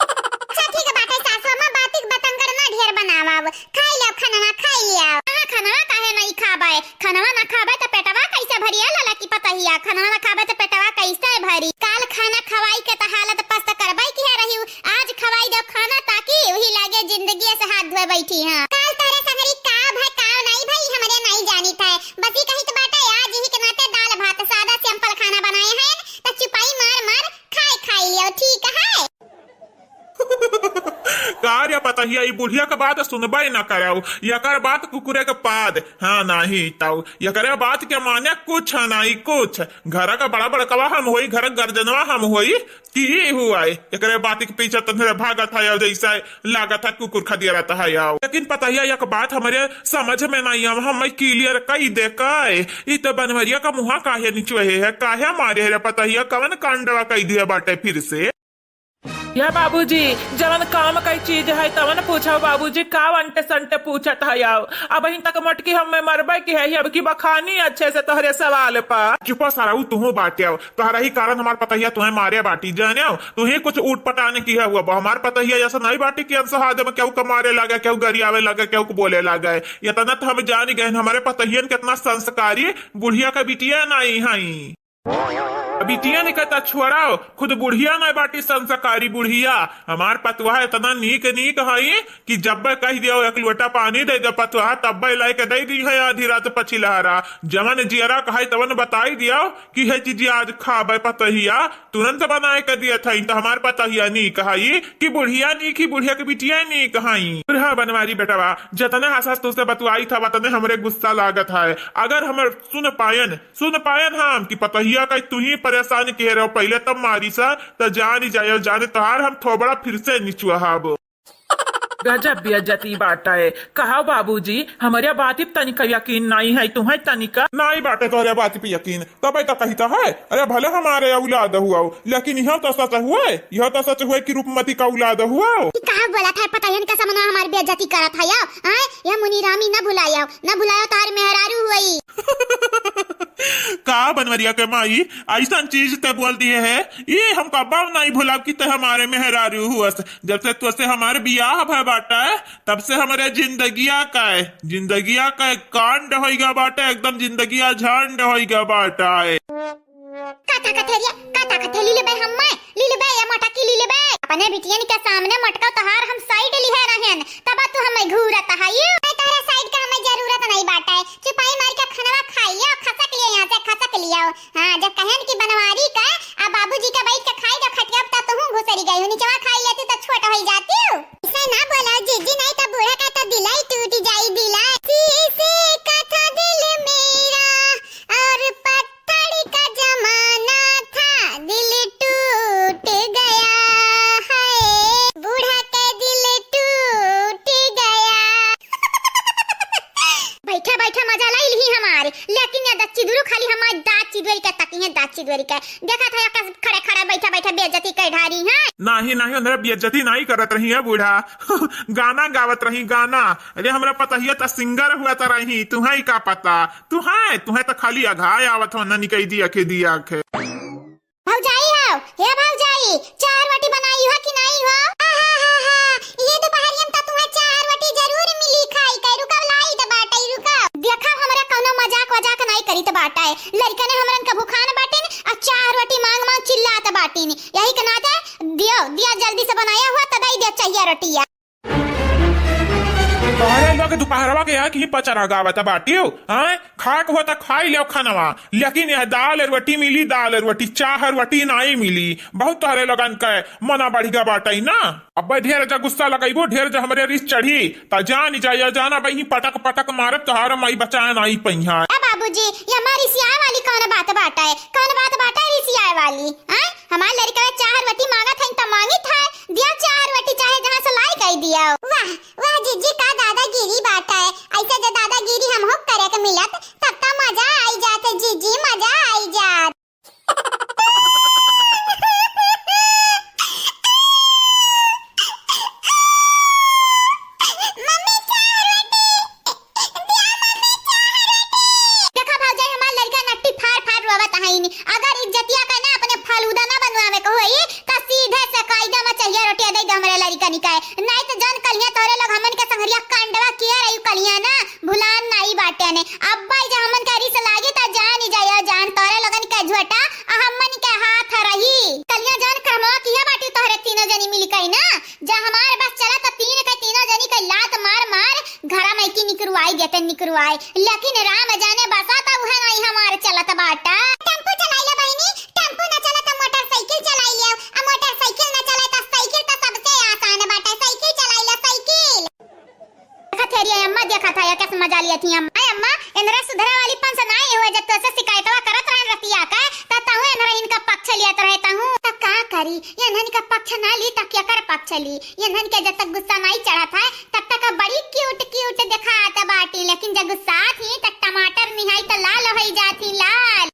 अच्छा ठीक बाटे सासु अम्मा, बातिक बतंगड़ ना ढेर बनावा, अब खाई लिया खनवा, खाई लिया। हाँ, खनवा काहे नहीं खाबे? खनवा ना खाबे त पेटवा कैसे भरी? ए ललकी पतहिया, खनवा ना खाबे त पेटवा कैसे भरी? काल खाना खवाई के त हालत पस्त करबे किहे रही, आज खवाई दो खाना ताकि वही लागे जिंदगी से हाथ धोए बैठी हैं। काल तोरे संगरी का भय का नहीं भई हमरे नहीं जानित है, बस ई कहित बाटे आज ही के नाते दाल भात सादा simple खाना बनाए हैं, त चुपाई मार मार खाए खाई लियो, ठीक है। का रे पतहिया, ई बुढ़िया के बात सुनबे न करौ, यकर बात कुकुरे के पाद। हाँ, नाही तौ, यकरे बात के माने कुछ नाही, कुछ। घर का बड़ा बड़कवा हम होई, घर का गर्जनवा हम होई, कि ई हुआ है, एकरे बात के पीछे तन्हरे भागत है, जैसे लागत है कुकुर खदिया रहता है। आओ, लेकिन पतहिया, एक बात हमरे समझ में नहीं आव, हम clear कई दे का है, ई तो बनवरिया का मुहा काहे निचवे है, काहे मारे है रे पतहिया, कवन कांडवा कई दिया बाटे फिर से? या बाबूजी, जवन काम कई चीज है, तवन पूछो बाबूजी, का अंटे संटे पूछत है? आओ, अबहिन तक मोटकी हम्मे मरबे की है, अब की बखानी अच्छे से तोहरे सवाल पर। चुप सारा, ऊ तुहू बाटे। तोहरा ही कारण हमार पतहिया तुहे मारे बाटी, जाने हो? तुहे कुछ ऊट पटाने की है हुआ, हमार पतहिया ऐसा नहीं बाटी कि हम सहाज में केहू के मारे लागे, केहू गरियावे लागे, केहू के बोले लागे। इतना तो हम जान गए, हमारे पतहियन कितना संस्कारी बुढ़िया का बिटिया नहीं है। बिटिया ने कहता छोड़ाओ, खुद बुढ़िया नहीं बाटी संस्कारी बुढ़िया। हमार पतवा इतना नीक नीक है कि जब कह दियो एक लोटा पानी दे दे पतवा, तब लेके दे दी है आधी रात पछिलहरा। जवन जियरा कहे तवन बताई दियो कि है जीजी आज खाबे पतहिया, तुरंत बनाए के दिया था। तो हमार पतहिया नीक है कि बुढ़िया नीक ही, बुढ़िया के बिटिया नीक है। हाँ बनवारी बेटवा, जतने हंस हंस तुझसे बतुआई था, वतने हमरे गुस्सा लागत है। अगर हमर सुन पायन, सुन पायन हम कि पतहिया का तू ही परेशान किहे रहो, पहले तब मारी सा, त जानी जायो, जाने तोहार हम थोबड़ा फिर से निचुआब। गजब बेइज्जती बाटे। कहा बाबूजी, हमरे बाती पे तनिका यकीन नाई है, तुम्हें तनिका? नाई बाटे तोहरे बाती पे यकीन, तबे तो कहता है। अरे भले हमारे औलाद हुआ, लेकिन यह तो सच हुए, यह तो सच हुए कि रूपमती का औलाद हुआ। ई कहा बोलत है, पतहियन का सामने हमार बेइज्जती करत है, या? आय, या मुनीरामी न भुलायो, न भुलायो तार मेहरारू हुई। का बनवरिया के माई, ऐसन चीज ते बोल दिए है, ये हम कब्बो नहीं भुलाब कि ते हमारे मेहरारू हुअस। जब से तोसे हमार बियाह भय बाटा है, तब से हमरे जिंदगिया का है, जिंदगिया का एक कांड होइगा बाटा, एकदम जिंदगिया झांड होइगा बाटा है। का ताकत है रे? का ताकत है? ली लेबे हम्मे, ली लेबे, या मोटकी ली लेबे। अपने बिटियन के सामने मोटका तोहार हम side लिहे रहेन, तब तू हम्मे घूरत हइउ। ए, तोहरे side का हम्मे जरूरत नहीं बाटे। चुपाई मार के खनवा खाइ लियो, खसक लियो यहाँ से, खसक लियो। हाँ, जब कहेन कि बनवारी का, आ बाबूजी का बैठ के खाइ दो खटिया, तब तुहूँ घुसरी गइउ। निचवा खाइ लेतिउ तो छोट होइ जातिउ। ऐसे ना बोला जीजी, नहीं तो बूढ़ा का तो दिलाई टूट जाई, दिलाई। शीशे का था दिल मेरा और पत्थर का जमाना था, दिल टूट गया है, बूढ़ा के दिल टूट गया। बैठा बैठा मजा लाई लिही हमारे, लेकिन या दच्ची दुरु खाली हमारे दाँत चिदोरी के तकी हैं, दाँत चिदोरी के। देखा था या कस खड़े खड़े बैठा बैठा बेइज्जती कर ढारी हैं। नाही, नाही, उन्हरे बेइज्जती नाही करत रही है बूढ़ा। गाना गावत रही, गाना। अरे, हमरा पतहिया त singer हुआ त रही, तुहैं का पता? तुहैं, तुहैं त खाली अघाय आवत हो, न निकई दिया के दिया के। भौजाई हो, हे भौजाई, चाह रोटी बनाई हो कि नाई हो? आहाहाहा, ये दुपहरिया में त तुहैं चाह रोटी जरूर मिली खाई के। रुका, लाई त बाटई, रुका। देखा, हमरा कौनो मजाक वजाक नाई करीत बाटई। लड़कने हमरन का भुखान बाटिन, आ चाह रोटी मांग मांग चिल्लात बाटिन। यही के नाते दियो, दिया जल्दी से बनाया हुआ, त दई दिया चाहिए रोटिया। तोहरे लोग दुपहरवा के यहाँ की पचरा गावत बाटियो, हैं? खाक हो त खाई लेव खानवा, लेकिन यह दाल रोटी मिली, दाल रोटी, चाह रोटी नाई मिली। बहुत तोहरे लोगन के मना बढ़िया बाटई ना। अब ढेर जा गुस्सा लगइबो, ढेर जा हमरे रिस चढ़ी, त जान जाया, जाना बही पटक पटक मारब, तोहार माई बचाए नाई पइहा। ए बाबूजी, ये हमार रिसियाए वाली कौन बात बाटै? कौन बात बाटै रिसियाए वाली? हैं? हमार लड़का चाह रोटी मांगत है त मांगित है, दिया चाह रोटी चाहे जहाँ से लाई कई दिया। वाह, वाह जीजी, का दादागिरी बाटै। ऐसे जो दादागिरी हमहू करे के मिलत, तब त मजा आई जात जीजी, मजा आई जात। मम्मी, चाह रोटी। देखा भौजाई, हमार लड़का नट्टी फाड़ फाड़ रोवत हईन। अगर इज्जतिया का ना अपने फालूदा ना बनवावे के होई, त सीधे से कायदा में चाहिए रोटी दे दे हमरे लड़कन के। नहीं त जान कलिया तोरे लोग हमन के संगरिया कांडवा किया रही कलिया ना, भुलान नाई बाटे ने। अब्बा जे हमन के रिस लागी त जान ही जाया जान तोरे लोगन के झोटा आ हमन के हाथ रही। कलिया जान करमवा किया बाटी तोहरे तीनों जनी मिल के ना, जा हमार बस चला त तीन के तीनों जनी के लात मार मार घरा में की निकरवाई देते, निकरवाई। लेकिन राम जाने बसा त उहे नहीं हमार चलत बाटा। टेम्पू चलाई ले बहिनी, टेम्पू न चले त मोटरसाइकिल चलाई ले, आ मोटरसाइकिल न चले त साइकिल त सबसे आसान बाटे, साइकिल चलाई ले, साइकिल। देखा थेरी अम्मा, देखा था या कैसे मजा लिया थी अम्मा। ए अम्मा, इनरे सुधरे वाली पंस नाई हुए, जब तोसे शिकायतवा करत रहन रतिया का, त तहु इनरे इनका पक्ष लियत रहे तहु। त का करी, ये इन्हन का पक्ष ना ली त केकर पक्ष ली? ये इन्हन के जब तक गुस्सा नाई चढ़त है, तब तक बड़ी cute cute देखात बाटी, लेकिन जब गुस्सा थी त टमाटर निहाई त लाल होई जाती, लाल।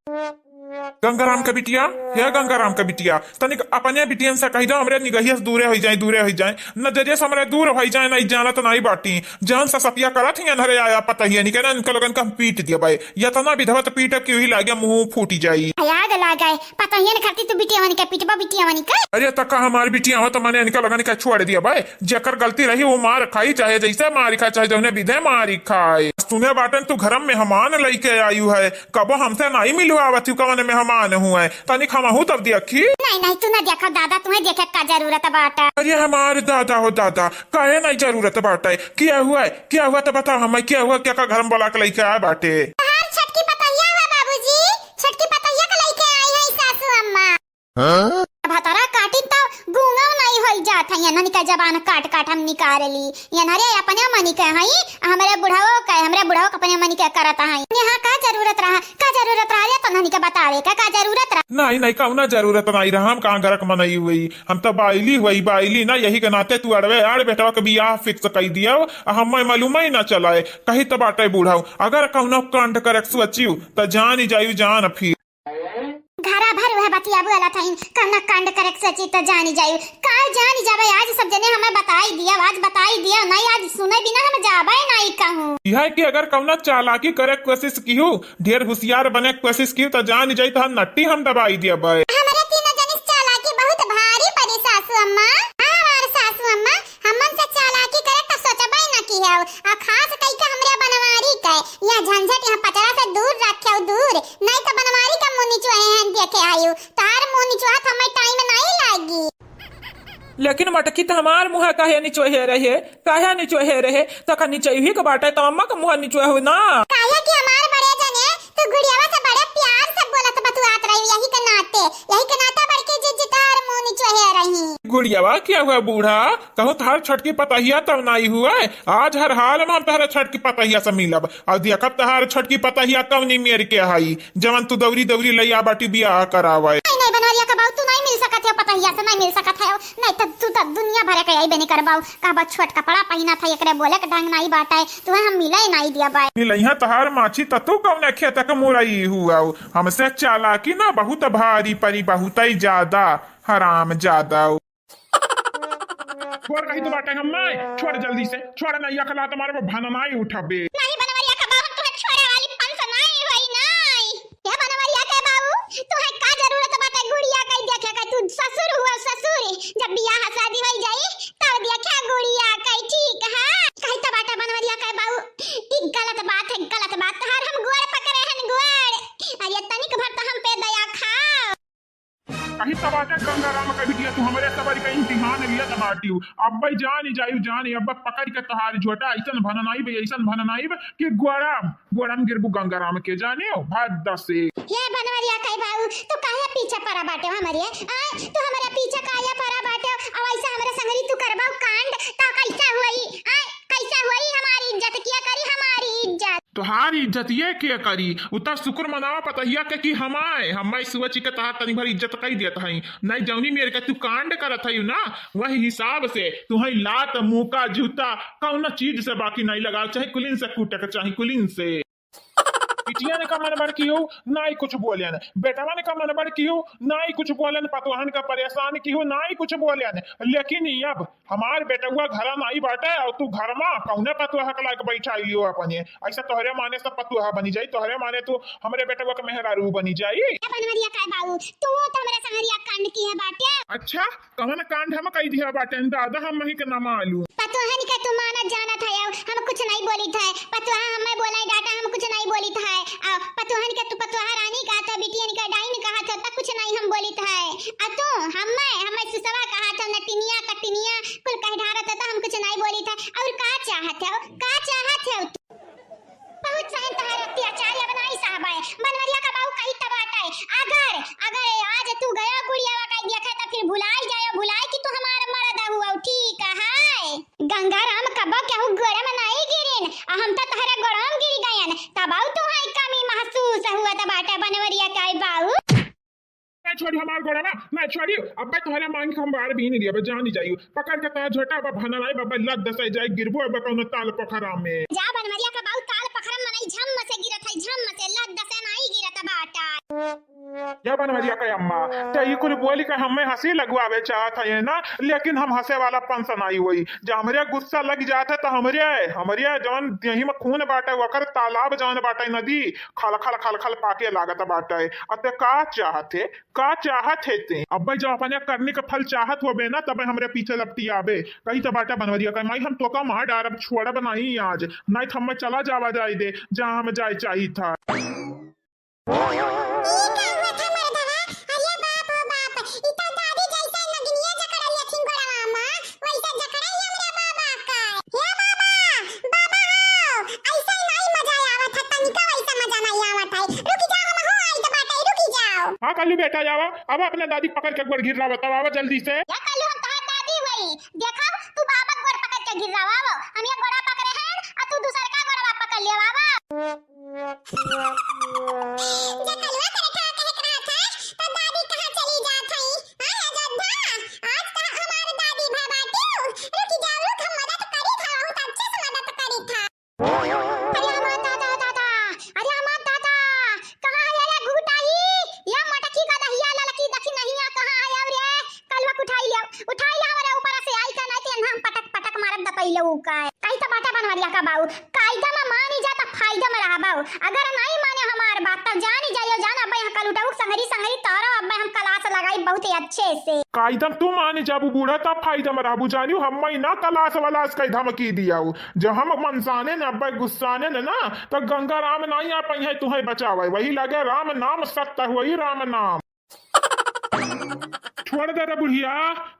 गंगाराम के बिटिया, हे गंगाराम के बिटिया, तनिक अपने बिटियन से कहि दो, हमरे निगहिया से दूरे होई जाए, दूरे होई जाए, नजरिया से हमरे दूर होई जाए, नहीं जानत नहीं बाटी। जान से सतिया करत ही, अनहरे आया पता ही नहीं, कहना इनके लोगन का हम पीट दिया भाई, यतना विधवत पीटब कि वही लागे मुंह फूटी जाई। आग लागे, पता ही नहीं करती तू बिटिया वानी के पीटबा बिटिया वानी का। अरे तका हमार बिटिया हो तो मैंने इनके लोगन का छोड़ दिया भाई, जेकर गलती रही वो मार खाई, चाहे जैसे मार खाए, चाहे जौने विधे मार खाए। सुने बाटन तू घर में मेहमान लइके आयु है, कबो हमसे नाई मिलवावत हूँ, कवन मेहमान हुए, तनिक हमहू तब देखी। नहीं, नहीं, तू ना देखा दादा, तुम्हें देखे का जरूरत बाटा। अरे हमार दादा हो दादा, काहे नहीं जरूरत बाटे? क्या हुआ है? क्या हुआ तो बता हमें, क्या हुआ? क्या का घर में बुला के लइके आए बाटे? तहार छोटकी पतोहिया हुआ बाबूजी, छोटकी पतोहिया के लइके आई है सासू अम्मा। हाँ? भतरा काटी तो गूंगा नहीं होई जात है, इन्हन के जबान काट काट हम निकाल ली। इन्हरे अपने मनी के हई, हमरे बुढ़ाओ के, हमरे बुढ़ाओ के अपने मनी के करत हई। यहाँ का जरूरत रहा, का जरूरत रहा रे तन्हनी के बतावे का, का जरूरत रहा? नहीं, नहीं, कौना जरूरत नहीं रहा, हम कहाँ गरक मनई हुई, हम तो बाइली हुई, बाइली ना, यही के नाते तू अड़वे अड़ बेटवा के बियाह fix कई दिया, आ हमें मालूम ही ना चलाए, कही तो बाटे बुढ़ाऊ, अगर कौनो कांड करे सोचियो तो जान ही जायु जान फिर। घरा भर वह बतिया बोला था, कौना कांड करे सोची तो जानी जायु, का जानी जाबे, आज सब जने हमें बताई दिया, आज बताई दिया, नहीं आज सुने बिना हम जाबे नहीं कहूँ। यह कि अगर कौनो चालाकी करे कोशिश किहू, ढेर हुसियार बने कोशिश किहू, तो जानी जाई तो हम नट्टी हम दबाई दिया बे। हमरे तीनों जने चालाकी बहुत भारी पड़ी सासू अम्मा, हाँ, हमार सासू अम्मा, हमन से चालाकी करे तो सोचबे न किहू, आ खास कई के हमरे बनवारी के, यह झंझट यहाँ पचरा से दूर रखे दूर, नहीं तो बनवारी का मुंह निचोए हैं, देख के आयु, तोहार मुँह निचोहत हमें टाइम नहीं लागी। लेकिन मटकी त हमार मुँह काहे निचोहे रहे, काहे निचोहे रहे? त का निचोही के बाटे, त अम्मा के मुँह निचोहू ना। काहे कि हमार बड़े जने, तू गुड़ियावा से बड़े प्यार से बोलत बतुआत रही, यही के नाते, यही के नाते बड़की जीजी तोहार मुँह निचोहे रही। गुड़ियावा क्या हुआ बूढ़ा? कहूँ तोहार छोटकी पतहिया तब नाई हुआ, आज हर हाल में हम तोहरे छोटकी पतहिया से मिलब। अउ देखब तोहार छोटकी पतहिया कौनी मेर के हई, जवन तू दौरी दौरी लइया बाटी बियाह करावे। नहीं, नहीं, बनवरिया के बाऊ, तू नहीं मिल सकत है पतहिया से, नहीं मिल सकत है। नहीं त तू त दुनिया भर के अइबे नहीं करबाऊ। कहबा छोट कपड़ा पहिना था, एकरे बोले के ढंग नहीं बाटे, तुहे हम मिले नहीं दिया बाय। मिलइहा तोहार माछी त तू कौने खेत के मुरई हुआ? हमसे चालाकी ना बहुत भारी परी, बहुत ही ज्यादा हराम ज्यादा। छोड़ कही तो बाटे हम नहीं, छोड़ जल्दी से, छोड़ नहीं, अकला तुम्हारे वो भननाई उठबे। नहीं बनवरिया का बाऊ, हम तुहे छोड़े वाली पंस नहीं होई नहीं। हे बनवरिया के बाऊ, तुहे का जरूरत बाटे गुड़िया कही देखे के? तू ससुर हुआ ससुर, जब बियाह शादी होई जाई तब देखे गुड़िया कही, ठीक है? कही तो बाटे बनवरिया के बाऊ, ई गलत बात है, गलत बात। तोहार हम गोड़ पकड़े हन गोड़, अरे तनिक भर तो हम पे दया खाओ। कही त बाटे गंगाराम के बिटिया, तू हमरे सबर के इम्तिहान लियत बाटिउ। अब्बे जानी जाइउ, जानी, अब्बे पकड़ के तोहार झोटा अइसन भननाइब, अइसन भननाइब कि गोड़म, गोड़म गिरबू गंगाराम के, जानिउ, भाग दसे। हे बनवरिया कई बाऊ, तू काहे पीछे पड़ा बाटे हमरे? आय, तू हमरे पीछे काहे पड़ा बाटे? अब ऐसा हमरे संगरी तू करबाऊ कांड, त कैसा होई? आय, कैसा होई हमारी इज्जत? क्या करी हमारी इज्जत? तोहार इज्जतिये के करी? उ त शुक्र मनावा पतहिया के कि हमाय, हमाय सोच के तहार तनी भर इज्जत कई देत हई। नहीं जौनी मेर के तू कांड करत हई ना, वही हिसाब से तुहई लात, मुका, जूता, कौनो चीज से बाकी नहीं लगाव, चाहे कुलिन से कूटे के चाही, कुलिन से। बिटिया ने का मन बड़ कियो, नाई कुछ बोलेन। बेटवा ने का मन बड़ कियो, नाई कुछ बोलेन। पतोहन का परेशान कियो, नाई कुछ बोलेन। लेकिन अब हमार बेटवा घरा नाई बाटे, अउर तू घर मा कौने पतोह के लायक बैठाई लियो अपने? ऐसा तोहरे माने सब पतोह बनी जाई, तोहरे माने तू हमरे बेटवा के मेहरारू बनी जाई। ए बनवरिया काय बाऊ, तू तो हमरे संगरिया कांड किहे बाटे। अच्छा, कवन कांड हम कई दिया बाटे दादा, हम ही के ना मालूम। पतोहन के तू मानत जानत है, हम कुछ नहीं बोलित है। पतोहा हमें बोलाई डाटा, हम कुछ नहीं बोलित है। आ पतोहन के तू पतोहा रानी कहत है, बिटियन के डाइन कहत है, त कुछ नहीं हम बोलित है। आ तू हमें, हमें सुसवा कहत है, नटिनिया, कटिनिया, कुल कह ढारत है, त हम कुछ नहीं बोलित है। और का चाहत है, का चाहत है तू? बहुत सहन तहार अत्याचार, अब नाई सहबाय। बनवरिया का बाऊ कही त बाटे, अगर, अगर आज तू गयो गुड़ियावा का देखे त फिर भुलाई जायो, भुलाई कि तू हमार मर्द हुआ, ठीक है? गंगाराम कबो केहू गोड़े में नाई गिरिन, आ हम त तहरे गोड़े में गिर गयन, तब तू है कमी महसूस हुआ त बाटे बनवरिया का बाऊ। नहीं छोड़ी हमार गोड़वा, नहीं छोड़ी। अब्बे तोहरे मांग के हम बार बीन लिया, अब्बे जानी जाइयो। पकड़ के तोहर झोटा, अब्बे भनराई, अब्बे लद दसाई जाई, गिरबो अब्बे कौनो ताल पोखरा में। जा बनवरिया का बाऊ, ताल पोखरा में नहीं झम से गिरत है, झम से, लद दसे नहीं गिरत बाटा। या बनवरिया का अम्मा, ते ई कुल बोली के हमें हंसी लगवावे चाहत है ना, लेकिन हम हंसे वाला पंस नहीं होई। जब हमरे गुस्सा लग जात है तो हमरे, हमरे जौन देही में खून बाटे, ओकर तालाब जौन बाटे नदी, खल खल खल खल पाके लागत बाटे। अते का चाहत है? का चाहत है ते? अब्बे जब अपने करने के फल चाहत होबे ना, तबे हमरे पीछे लपटियाबे। कही तो बाटा बनवरिया का माई, हम तोका मार डारब, छोड़ब नहीं आज, नहीं तो हमें चला जावा जाए दे, जहाँ हम जाए चाहिए था। ई का हुआ था मर्दवा? अरे बाप हो बाप, ई तो दादी जैसे नगिनिया जकड़ल हथिन गोड़वा मा, वैसे जकड़ल हमरा बाबा का। हे बाबा, बाबा हो, ऐसे नहीं मजा आवत है, तनिको वैसे मजा नहीं आवत है। रुक जाओ, हम हो आई तो बाटे, रुक जाओ। हाँ, कल्लू बेटा, आवा, अब अपने दादी पकड़ के गोड़ गिर्रावा, तब आवा जल्दी से। या कल्लू, हम तहार दादी हुई, देखब तू बाबा गोड़ पकड़ के गिर्रावा, हम ये गोड़ा पकड़े हैं, आ तू दूसर का गोड़वा पकड़ ले बाबा। जे कलुआ करे का कहे के रहत है, तो दादी कहाँ चली जात हई? हाँ, अयोध्या, आज कहाँ हमार दादी भा बाटिउ? रुकी जाओ, रुक, हम मदद करी था, बहुत अच्छे से मदद करी था। अरे हमार दादा, दादा, अरे हमार दादा, कहाँ है ये गुटाई? ये मटकी का दहिया ललकी दखी नहीं है, कहाँ है अब रे? कलुआ उठाई ले, उठाई ले, हमारे ऊपर से आई का नहीं, तो हम पटक पटक मारब दपई ले ऊ का। कही तो बाटा बनवरिया का बाऊ, कायदा में मानी जा त फायदा में रहबा, अगर नहीं माने हमार बात त जानी जाइयो जान, अब्बे हम कल उठाऊ संगरी संगरी तारो, अब्बे हम क्लास लगाई बहुत ही अच्छे से। कायदा में तू मानी जाबू बूढ़ा त फायदा में रहबू, जानियो हम ना क्लास वाला से कई धमकी दियाऊ। जब हम मनसाने न अब्बे गुस्साने न ना, त गंगा राम नहीं आ पाई है तुहे बचावे, वही लगे राम नाम सत्य हुई राम नाम। छोड़ दे रे बुढ़िया,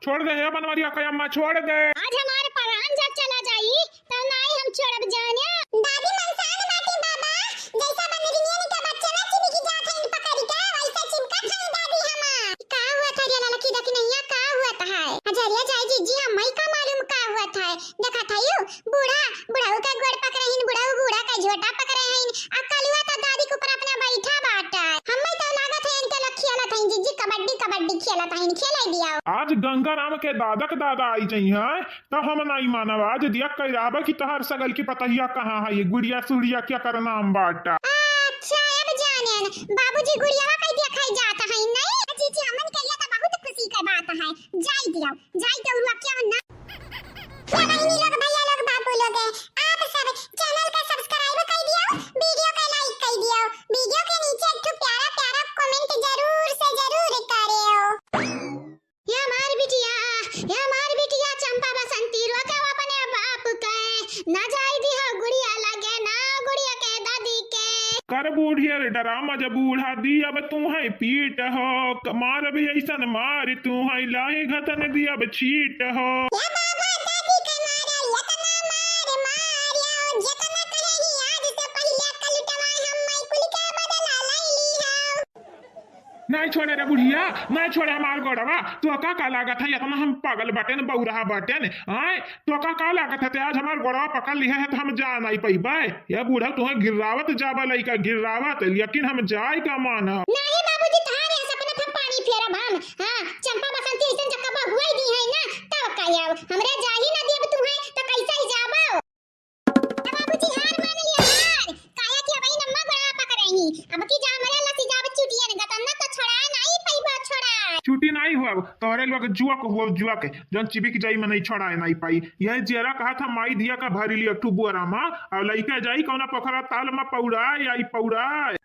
छोड़ दे हे बनवरिया के अम्मा, छोड़ दे। आज हमार परान जब चला जाई, तब नाई हम छोड़ब जाने। दादी मनसान बाटी बाबा, जैसा बनरिनियन के बच्चा ना चिपकी जात है पकड़ के, वैसे चिपकत है दादी हमार। का हुआ था रे ललकी दखिनैया, का हुआ था है? अजरिया जाए जीजी, हम्मई का मालूम का हुआ था है? देखत हयू, बूढ़ा, बुढ़ऊ के गोड़ पकड़े हइन, बुढ़ऊ बूढ़ा के झोटा पकड़े हइन, आ कलुआ तो दादी के ऊपर अपना बैठा बाटा। हम्मई तो लागत है इनके लोग खेलत हइन जीजी, कबड्डी, कबड्डी खेलत हइन, खेले दिया। आज गंगाराम के दादा के दादा आई जइहैं, तब हम नाई मानब। आज दिया कह रहबे कि तोहर सगल की पतहिया कहाँ है, ये गुड़िया सुड़िया क्या कर नाम बाटा। अच्छा, अब जानेन, बाबूजी गुड़ियावा कह दिया खाई जात है, नहीं? जीजी, हमन के लिए तो बहुत खुशी के बात है, जाई दिया। जाई दौड़ुआ क्या ना। क्या बहिनी लोग, भैया लोग, बाबू लोग, आप सब चैनल का सब्सक्राइब कर दियो, वीडियो का लाइक कर दियो, वीडियो के नीचे एक ठो प्यारा प्यारा कमेंट जरूर से जरूर करियो। ये हमार बिटिया, ये हमार बिटिया चंपा बसंती रोके अपने बाप के, ना जाई दिहो गुड़िया लगे, ना गुड़िया के दादी के। कर बूढ़िया रे डरामा, जब बूढ़ा दी अब तू है पीट हो, क-, मार भी ऐसन मार तू है, लाए घतन दी अब चीट हो। या बाबा दादी के मारा, यतना मार मार, या जितना करे ही आज से पहिले कलुटवा हम माई कुल के बदला ले ली हो। नहीं छोड़े रे बुढ़िया, नहीं छोड़े हमार गोड़वा। तोका का लागत है, इतना हम पागल बाटेन, बौराहा बाटेन, आय? तोका का लागत है, ते आज हमार गोड़वा पकड़ लिहे है, तो हम जा नहीं पइबे? ये बूढ़ा, तुहें गिर्रावत जाबा लइका, गिर्रावत, लेकिन हम जाए का मानब। नहीं बाबूजी, तोहार यहाँ सपना था पानी फेरब हम। हाँ, चंपा बसंती ऐसन जक्का हुआ ही दी है ना, तब का आओ। हमरे जा ही ना देब तुहें, तो कैसे ही जाबो? ए बाबूजी, हार मान लिया, हार। काहे कि अबही नम्मा गोड़वा पकड़े ही। अब की जा हमरे लसी जाब चुटियन गतन ना तो छोड़ाए नाई पइबा छोड़ाए। चुटी नाई हुआ, तोहरे लोग जुआ को हुआ, जुआ के। जौन चिबिक जाई मनई छोड़ाए नाई पाई। यह जेरा कहा था माई दिया का भरी ली एक ठू बुअरा मा, और लइका जाई कौना पोखरा ताल मा पौड़ाए आई पौड़ाए।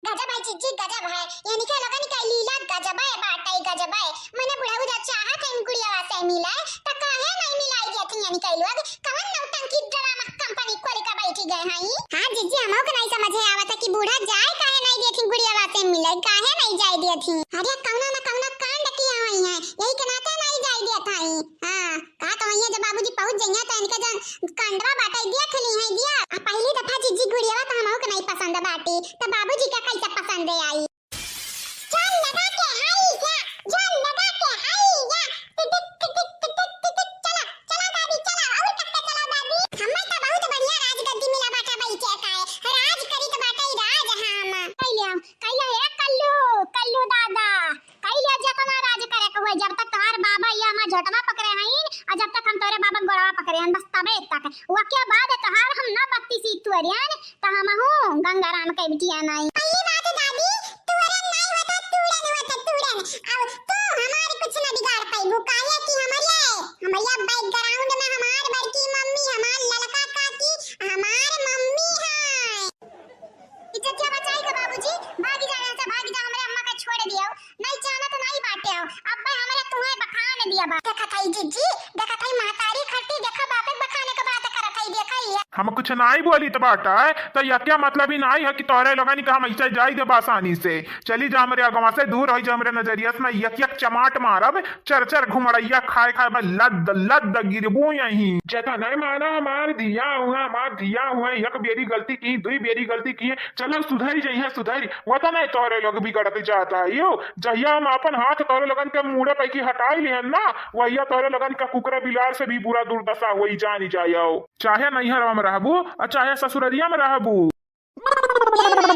गजब है जीजी, गजब है। यानी के लोगन के लीला गजब है, बाटे गजब है। मने बुढ़ऊ जब चाहत है इन गुड़ियावा से मिले, त काहे नहीं मिलाई देती यानी के लोग? कवन नौटंकी ड्रामा कंपनी खोल के बैठी गए हैं? हाँ जीजी, हमहू के नहीं समझे आवत है कि बूढ़ा जाए काहे नहीं देती गुड़ियावा से मिले, काहे नहीं जाए देती? अरे कौनो न कौनो कांड किया हुई है, यही के नाते नहीं जाए देत है। हाँ, का तो वहिया जब बाबूजी पहुँच जइहैं त इनके जौन कंडवा बाटे दिया खली है दिया। आ पहली दफा जीजी गुड़ियावा तो हमहू के नहीं पसंद बाटे, त बाबूजी का कैसे पसंद आई? जान लगा के हाई जा, जान लगा के हाई जा। टिक टिक टिक टिक टिक टिक टिक, चला, चला दादी, चला, और कब तक चला दादी? हमें तो बहुत बढ़िया राजगद्दी मिला बाटा बैठे का है, राज करी तो बाटा ही राज हम। कैले, कैले हे कल्लू, कल्लू दादा, कैले जतना राज करे के हुए, जब तक तोहार बाबा या हमार झोटवा पकड़े हईन, और जब तक हम तोरे बाबा गोड़वा पकड़े हन, बस तबे तक। वके बाद तोहार हम ना बत्ती सी तुअरियन, त हमहू गंगाराम के बिटिया नाई। पहली बात दादी, तुअरन नाई होता, तुड़न होता, तुड़न। अब तू हमार कुछ न बिगाड़ पाइबू, काहे कि हमरिया, हमरिया background में हमार बड़की मम्मी, हमार ललका काकी, हमार मम्मी है। इज्जतिया बचाई के बाबूजी, भागी जा यहाँ से, भागी जा, हमरे अम्मा के छोड़ दियो। नहीं जानत नहीं बाटे हो। अब्बे हमरे तुहे बखान दिया बा। देखत हई जीजी, देखत हई महतारी खट्टी, देखा बापे बखाने के बात करत हई, देखा ही है। हम कुछ नाई बोली त बाटा है, त यह क्या मतलब ही नाई है कि तोहरे लोगन के हम ऐसे जाई देब आसानी से। चली जा हमरे अगवा से, दूर होई जा हमरे नजरिया से, ना यक यक चमाट मारब, चर चर घुमड़ैया खाए खाए बा लद लद गिरबू यहीं। जता नहीं माना हमार धिया हुआ, हमार धिया हुआ, एक बेरी गलती की, दुई बेरी गलती की, चलो सुधरी जइहे, सुधरी। वतने तोहरे लोग बिगड़त जात हइयो। जहिया हम आपन हाथ तोहरे लोगन के मूड़े पैकी हटाई लिहन ना, वहिया तोहरे लोगन के कुकुरा बिलार से भी बुरा दुर्दशा होई, जानी जायो। चाहे नैहर में रहबू, और चाहे ससुररिया में रहबू। हे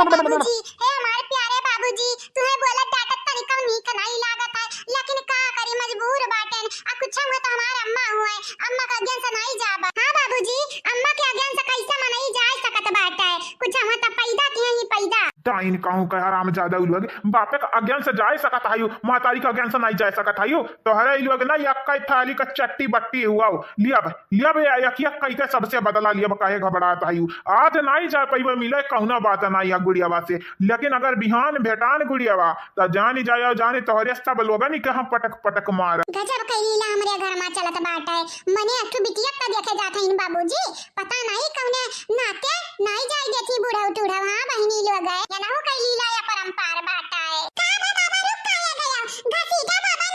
बाबूजी, हे हमारे प्यारे बाबूजी, तुहे बोलत डांटत तनिको नीक नहीं लागत है, लेकिन का करी, मजबूर बाटेन। आ कुछ हुए तो हमार अम्मा हुए, अम्मा का अगेंस्ट नहीं जाबा। हाँ बाबूजी, अम्मा के अगेंस्ट कैसे मनई जा सकत बाटे? कुछ हुए तो पैदा किहे ही पैदा। डाइन कहूँ का हरामजादा उ लोग, बापे का अगेंस्ट जा सकत है, महतारी का अगेंस्ट नहीं जा सकत है। तोहरे इ लोग ना यक्का थाली का चट्टी बट्टी हुआ। लिया बे, लिया बे, यकिया कई के सबसे बदला लिया बे, काहे घबरात हयू? आज नाई जा पइबे मिले, कहुना बात नाई है गुड़ियावा से, लेकिन अगर बिहान भेटान गुड़ियावा, त जानी जायो, जानी तोहरे सब लोगन के हम पटक पटक मार। गजब कई लीला हमरे घर मा चलत बाटे, मने अठू बिटिया का देखे जात हईन बाबूजी, पता नाई कौने नाते नाई जाए देती बूढ़ऊ टूढ़ऊ। हाँ बहिनी लोग है, ये नहु कई लीला या परंपार बाटे। का बे बाबा रुक काहे गया? घसीटा बाबा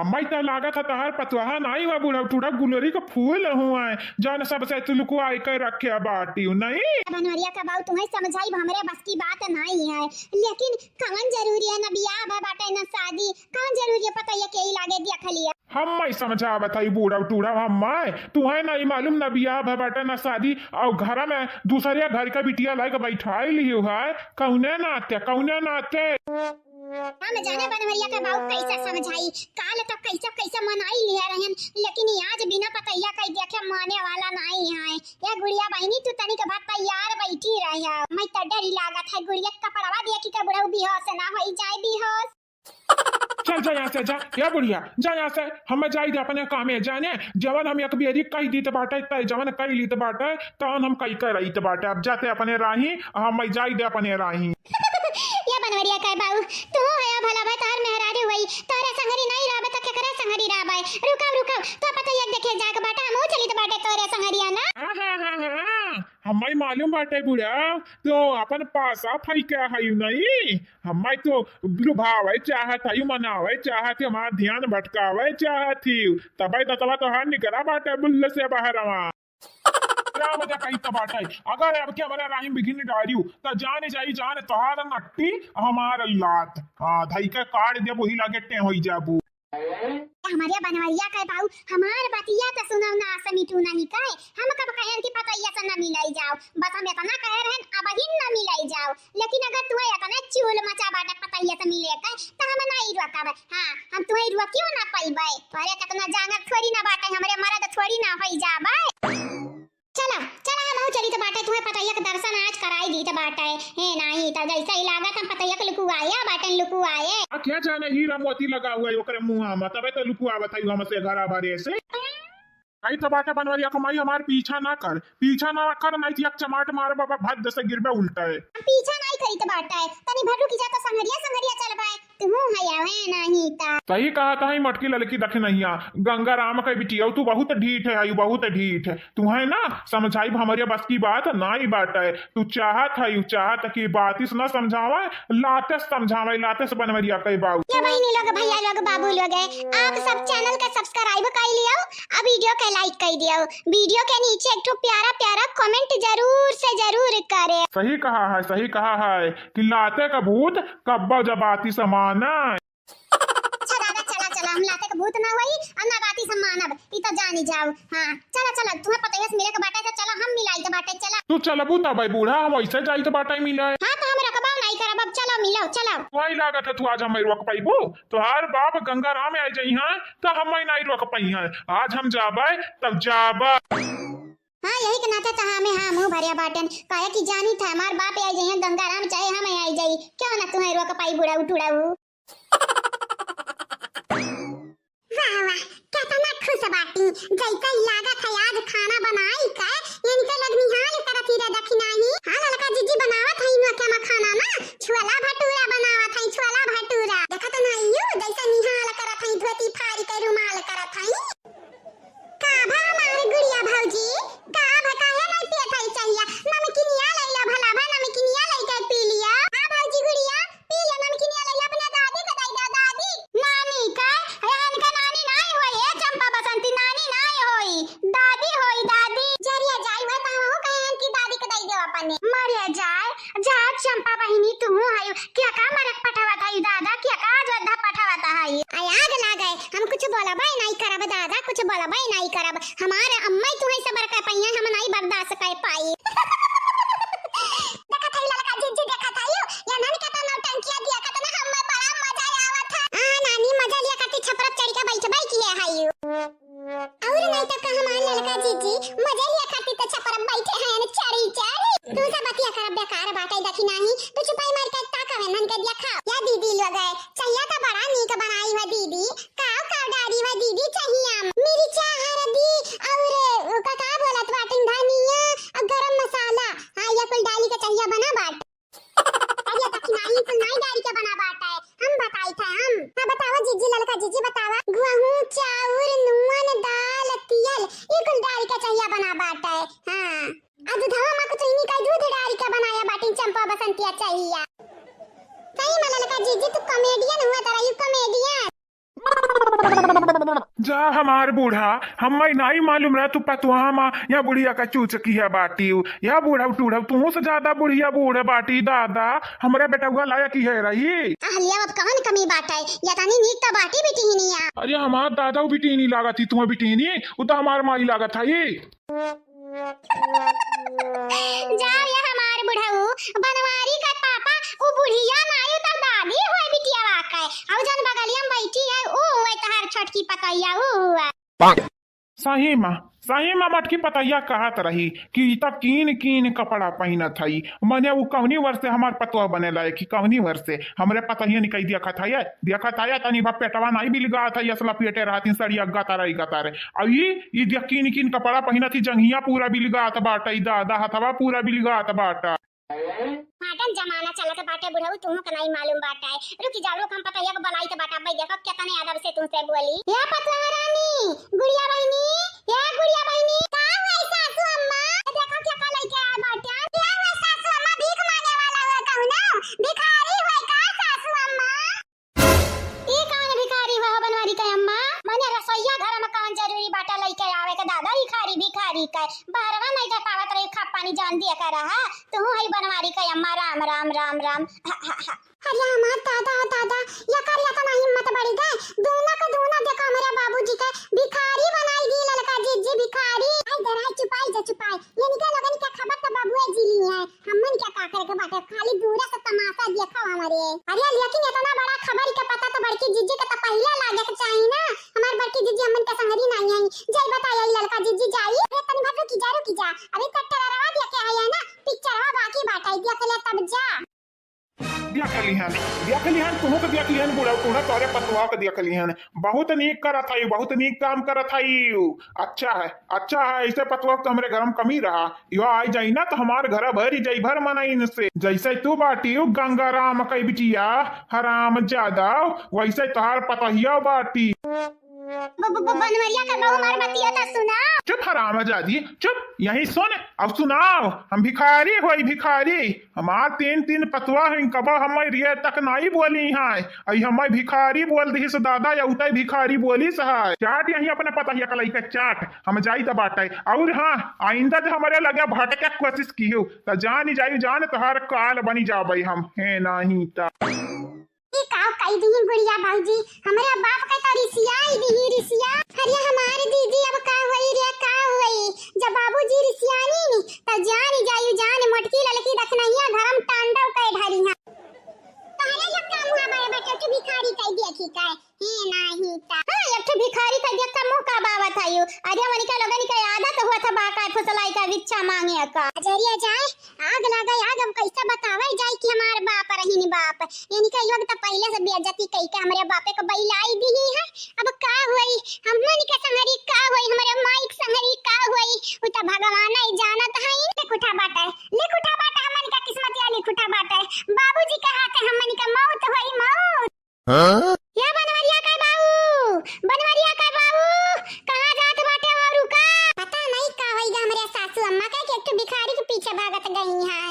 अम्मा, ई त लागत है तहार पतोहा नाई हुआ, बूढ़ा टूढ़ा गुलरी क फूल हुआ है, जौन सबसे तू लुकुआई के रखे बाटी, नहीं? बनवरिया क बाऊ, तुहैं समझाई हमरे बस की बात नाई है, लेकिन कवन जरूरी है, न बियाह भा बाटे न शादी, कवन जरूरी है, पता ये के ही लागे देख लिया। हम मैं समझावत हई बूढ़ा टूढ़ा, हम मैं, तुहैं नाई मालूम, न बियाह भा बाटे न शादी, और घर में दूसरे घर का बिटिया लाइके बैठाई लियो है, कौने नाते, कौने नाते? हम जाने बनवरिया क बाऊ कैसे समझाई, काल तो कैसे कैसे मनाई लिया रहन, लेकिन आज बिना पतैया कह देखे माने वाला नाई है। या गुड़िया बहिनी, तू तनिक बात तैयार बैठी रह, मैं तो डरी लागत है, गुड़िया क कपड़वा देखी के बुढ़ऊ बेहोश ना होई जाए, बेहोश। चल जा यहाँ से, जा, या बुढ़िया, जा यहाँ से, हम जाई दे अपने कामे, जाने, जवन हम एक बेरी कह दीत बाटे, तय जवन कह लीत बाटे, तवन हम कह के रहीत बाटे, अब जाते अपने राही, हम जाई दे अपने राही। या बनवरिया क बाऊ, तू है भला भाई, तोहर मेहरारू हुई, तोहरे संगरी नहीं रहबे त केकरे संगरी रहबे? रुकाओ, रुकाओ, तो पता ये देखे जाके बाटे, हमहू चलित बाटे तोहरे संगरिया ना। हाँ, हाँ, हाँ, हाँ, हमें मालूम बाटे बुढ़ा, तो अपन पासा फैके है नहीं, हमें तो लुभावे चाहत है, मनावे चाहत है, हमार ध्यान भटकावे चाहत है, तबे दतवा तोहार निकरा बाटे बुल्ले से बहरवा। राम जा कही त बाटे, अगर अब के हमरा राही में बिघिन डारियो, त जाने जाई जान तोहार नट्टी, हमार लात। हाँ, धई के काट देबो, ही लगे टें होई जाबू। हमरे बनवरिया क बाऊ, हमार बतिया त सुनौ ना, आस मिटू नहीं कहे। हम कब कहन कि पतैया से न मिलाई जाओ, बस हम इतना कहे रहन, अब ही न मिलाई जाओ। लेकिन अगर तुहैं इतने चूल मचा बाटे पतैया से मिले के, त हम नहीं रोकब। हाँ, हम तुहैं रोकियो ना पइबे। अरे, कितना जांगर थोड़ी ना बाटे, हमरे मरद थोड़ी ना होई जाबे। चला, चला, हमहू चलित बाटे, तुहैं पतैया के दर्शन आज कराई दीत बाटे। हे नाही, त जैसे ही लागत हम पतैया के लुकुआए बाटे, लुकुआए। आ, क्या जाने हीरा मोती लगा हुआ है ओकरे मुँह में, तबे तो लुकुआवत है हमसे घरा भरे से। आई तो बाटे बनवरिया क माई, हमार पीछा ना कर, पीछा ना कर, नहीं तो एक चमाट मार बाबा, भद से गिरबे उल्टा है। हम पीछा नहीं करीत बाटे, तनी भर रुकी जा तो संगरिया संगरिया चलबे, तू है आवे नहीं ता। सही कहा, कहीं मटकी ललकी दखिनहिया, गंगा राम के बिटिया, तू बहुत ढीठ है, आयु बहुत ढीठ है, तू है ना, समझाई हमरे बस की बात नाई बाटे, तू चाहत है, यू चाहत कि बातिस ना समझावे, लातेस समझावे, लातेस बनवरिया क बाऊ। या बहिनी लोग, भैया लोग, बाबू लोग, आप सब channel के subscribe कर लियो, आ video के like कर दियो, video के नीचे एक ठो प्यारा प्यारा comment जरूर से जरूर करे। सही कहा है, सही कहा है कि लाते का भूत कब्बा जबाती समाना। अच्छा दादा, चला, चला, हम लाते का भूत ना होई, और ना बातिस हम मानब, ई तो जानी जाओ। हाँ, चला, चला, तुहैं पतैया से मिले के बाटे, तो चला, हम मिलाइत बाटे, चला। तू चलबू तबे बूढ़ा, हम वैसे जाइत बाटे मिले। हाँ, तो हम रकबा नहीं करब, अब चलो, मिलो, चलो। वही लागत है, तू आज हमें रोक पाइबू? तोहार बाप गंगाराम आ जाई हैं, तो हम नहीं रोक पाई हैं। आज हम जाबे, तब जाबे। हाँ, यही के नाते तो हमें हाँ मुँह भरिया बाटन, काहे कि जानी था हमार बाप आ जाई हैं गंगाराम, चाहे हम आ जाई, क्यों ना तुहैं रोक पाई बुढ़ऊ टुड़ऊ। वाह, वाह, केतना खुश बाटी। जैसे ही लागत है आज खाना बनाई के, इनके लोग निहाल करत ही रे दखिनाही। हाँ, ललका जीजी बनावत है इनके मा खाना ना, छोला भटूरा बनावत है, छोला भटूरा। देखत नहीं यू, जैसे निहाल करत है, धोती फाड़ के रुमाल करत है। का भा हमार गुड़िया भौजी, का भा काहे नहीं पियत है चाहिया? नमकीनिया लैला भला भा, नमकीनिया लैके पी लिया। हाँ भौजी गुड़िया, पी ले नमकीनिया लैला, अपने दादी का दई दे, दादी। नानी का? अरे इनका नानी नाई होई, ए चंपा बसंती, नानी नाई होई, दादी होई, दादी। जरिया जाई हुआ तो हम कहे कि दादी का दई दे अपने। मरिया जाए, जा चंपा बहिनी, तू हयू, क्या का मरक पठावत हयू दादा, क्या का अयोध्या पठावत हयू? आय आग लागे, हम कुछ बोलबे नहीं करब दादा, कुछ बोलबे नहीं करब। हमारे अम्मा ही तुम्हें सबर कर पाई है, हम नहीं बर्दाश्त कर पाई। देखत हई ललका जीजी, देखत हई, ये नन के तो नौटंकिया दिया, कितना हमें बड़ा मजा आवत है। हाँ नानी, मजा लिया खातिर छपरा चढ़ के बैठबे किए हई। और नहीं तो का हमार ललका जीजी, मजा लिया खातिर तो छपरा बैठे हैं न चढ़ी चढ़ी। तू सब बतिया कर बेकार बाटे दखिनाही, तू चुपाई मार के ताकवे मन के देखा। या दीदी लोग है, चाहिया तो बड़ा नीक बनाई है दीदी। काव काव डारी है दीदी चाहिया? मिर्चा, हरदी और का, का बोलत बाटिन, धनिया और गरम मसाला। हाँ, ये कुल डाली के चाहिया बना बाट। अरे दखिनाही, कुल नाई डारी के बना बाटे, हम बताई थे हम। हाँ बतावा जीजी, ललका जीजी बतावा। गहूँ, चाउर, नून, दाल, तियल, ये कुल डारी के चाहिया बना बाटे। हाँ, आ दूधवा मा कुछ इन्हीं का दूध डारी के बनाया बाटिन चंपा बसंतिया चाहिया। सही में ललका जीजी, तू comedian हुआ तारा, you comedian। जा हमार बूढ़ा, हम्मै नाई मालूम रहा तू पतोहा मा या बुढ़िया का चूचकी है बाटी। या बूढ़ा टूढ़ा, तू से ज्यादा बुढ़िया बूढ़ बाटी दादा। हमरे बेटउआ लायक ही है रही। अहलिया अब कवन कमी बाटे, या तनी नीक त बाटी बिटिहनिया। अरे हमार दादा उ बिटिहनी लागत ही, तुम्हें बिटिहनी, उ त हमार माई लागत है। जाओ या हमार बुढ़ऊ, बनवारी का पापा, उ बुढ़िया नाई त दादी होय बिटिया वाके। अउ जन बगलिया में बैठी है, उ हुए तहार छोटकी पतैया, उ हुए। सही मा, सही मा मटकी पतैया कहत रही कि ई त कीन कीन कपड़ा पहिनत हई। मने उ कौनी वर्ष से हमार पतोह बने लायक ही, कौनी वर्ष से? हमरे पतहिया निकई देखत हई, देखत हई, तनी भा पेटवा नाई बिलगात हई, असला पेटे रहती सड़िया गतरई गतरे। अउ ई, ई देख कीन कीन कपड़ा पहिनत ही, जंघिया पूरा बिलगात बाटे, ई दादा हथवा पूरा बिलगात बाटे। Modern जमाना चलत बाटे बुढ़ऊ, तुहू के नाई मालूम बाटे। रुकि जाओ, रुक, हम पतहिया के बलाइत बाटा, भाई देखो केतने अदब से तुमसे बोली। या पतोह रानी, गुड़िया बहिनी, या गुड़िया बहिनी, का हुआ सासू अम्मा? देखो के का लइके आए बाटे। का हुआ सासू अम्मा, भीख मांगे वाला हुआ कहू ना, भिखारी हुआ का सासू अम्मा? ई कौन भिखारी हुआ हो बनवारी के अम्मा? मने रसोईया घर में कौन जरूरी बाटा लइके आवे के दादा, भिखारी, भिखारी के। बहरवा नहीं जा पावत रही, खा पानी जान दिया कर रहा। तू हई बनवारी के अम्मा, राम, राम, राम, राम। हा, हा, हा। अरे हमार दादा, दादा, या कर या तना हिम्मत बढ़ी गए। दूना के दूना देखो हमरे बाबूजी के भिखारी बनाई दी ललका जिज्जी भिखारी। आई दराई चुपाई जा चुपाई। ये निकल लगन क्या खबर त बाबुए जी ली है। हमन क्या का करे के बाटे, खाली दूरा से तमाशा देखो हमरे। अरे लेकिन इतना बड़ा खबर के पता तो बड़की जिज्जी के तो पहिले लागे के चाही ना। हमार बड़की जिज्जी हमन के संगरी नहीं आई। जाई बताई आई ललका जिज्जी जाई। अरे तनी भर रुकी जा, रुकी जा। अभी तक ट्रेलरवा देखे आई है ना, पिक्चरवा बाकी बाटे, देख ले तब जा। देख लिहन, देख लिहन, तुहू के देख लिहन, बूढ़ा, बूढ़ा तोरे पतोह के देख लिहन। बहुत नीक करत हई, बहुत नीक काम करत हई। अच्छा है, अच्छा है, ऐसे पतोह के हमरे घर में कमी रहा। यो आई जाई ना तो हमार घर भरी जाई भर मनइन से। जैसे तू बाटी उ गंगाराम कई बिटिया, हराम जादा, वैसे तोहार पतहिया बाटी। ब-, ब-, ब-, बनवरिया का बहू हमार बतिया तो सुना। चुप हराम जादी, चुप, यहीं सुन, अब सुनाओ, हम भिखारी होई भिखारी। हमार तीन तीन पतोह हैं, कबो हमें रे तक नाई बोली हैं। अई हमें भिखारी बोल दिहिस दादा, या उतई भिखारी बोलिस है। चाट यहीं अपने पतहिया का लइका चाट, हम जाई त बाटे। और हाँ, आइंदा जो हमरे लगे भटके के कोशिश किहू, त जानी जाई जान तोहार काल बनी जाबे हम, है नहीं त। ई का कई दिही गुड़िया भौजी, हमरे बाप के तो रिसियाई दिही रिसिया। अरे हमार दीदी अब का होई रे का होई, जब बाबूजी रिसियानी नी त जान जायु जान मोटकी ललकी दखनैया धर्म तांडव कै ढारी है। तहरे लक्का मुहा बड़े बटे तू भिखारी कई दिया की काय? हे नाही ता। हाँ, एक ठो भिखारी का देखा मुँह का बावत है यू। अरे वनिका लोगन का आदत हुआ था बाका फुसलाई का बिच्छा मांगे का। अजरिया जाए, आग लागे आग, अब कैसे बतावे जाए कि हमार बाप रहीन बाप। इनका लोग तो पहले से बेइज्जती कई के हमरे बापे को बैलाई दी ही है। अब का हुई, हमन के संगरी का हुई, हमरे माई के संगरी का हुई, उ तो भगवान ही जानत है। लिख उठा बाटे, लिख उठा बाटे, हमन का किस्मत या लिख उठा बाटे। बाबूजी के हाथे हमन का मौत हुई, मौत। हाँ? या बनवरिया का बाऊ, बनवरिया का बाऊ, कहाँ जात बाटे औरू का? पता नहीं का होइगा हमरे सासू अम्मा का कि एक ठो भिखारी के पीछे भागत गई हैं।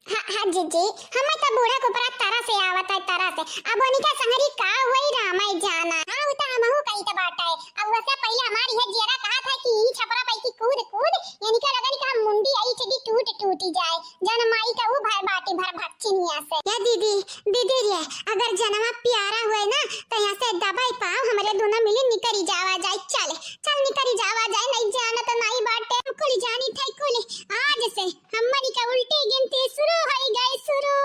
हाँ, हाँ जीजी, हमें तो बूढ़ा कुपरा तरह से आवत है, तरह से। अब उनका संगरी का हुई रामाई जाना। हाँ, उ तो हमहू कही तो बात है। अब वैसे पहले हमारी है जियरा कहा था कि ई छपरा पै की कूद कूद, यानी कि लगन कि हम मुंडी आई चली टूट टूटी जाए। जन माई का उ भर बाटी भर भक्चिनिया से। या दीदी, दीदी रे, अगर जनवा प्यारा हुए ना, तो यहाँ से दबाई पाँव, हमरे दोनों मिली निकरी जावा जाए। चल, चल निकरी जावा जाए, नहीं जाना तो नहीं बाटे। कुल जानी थे कुल, आज से हमनी का उल्टी गिनती शुरू होई गई शुरू।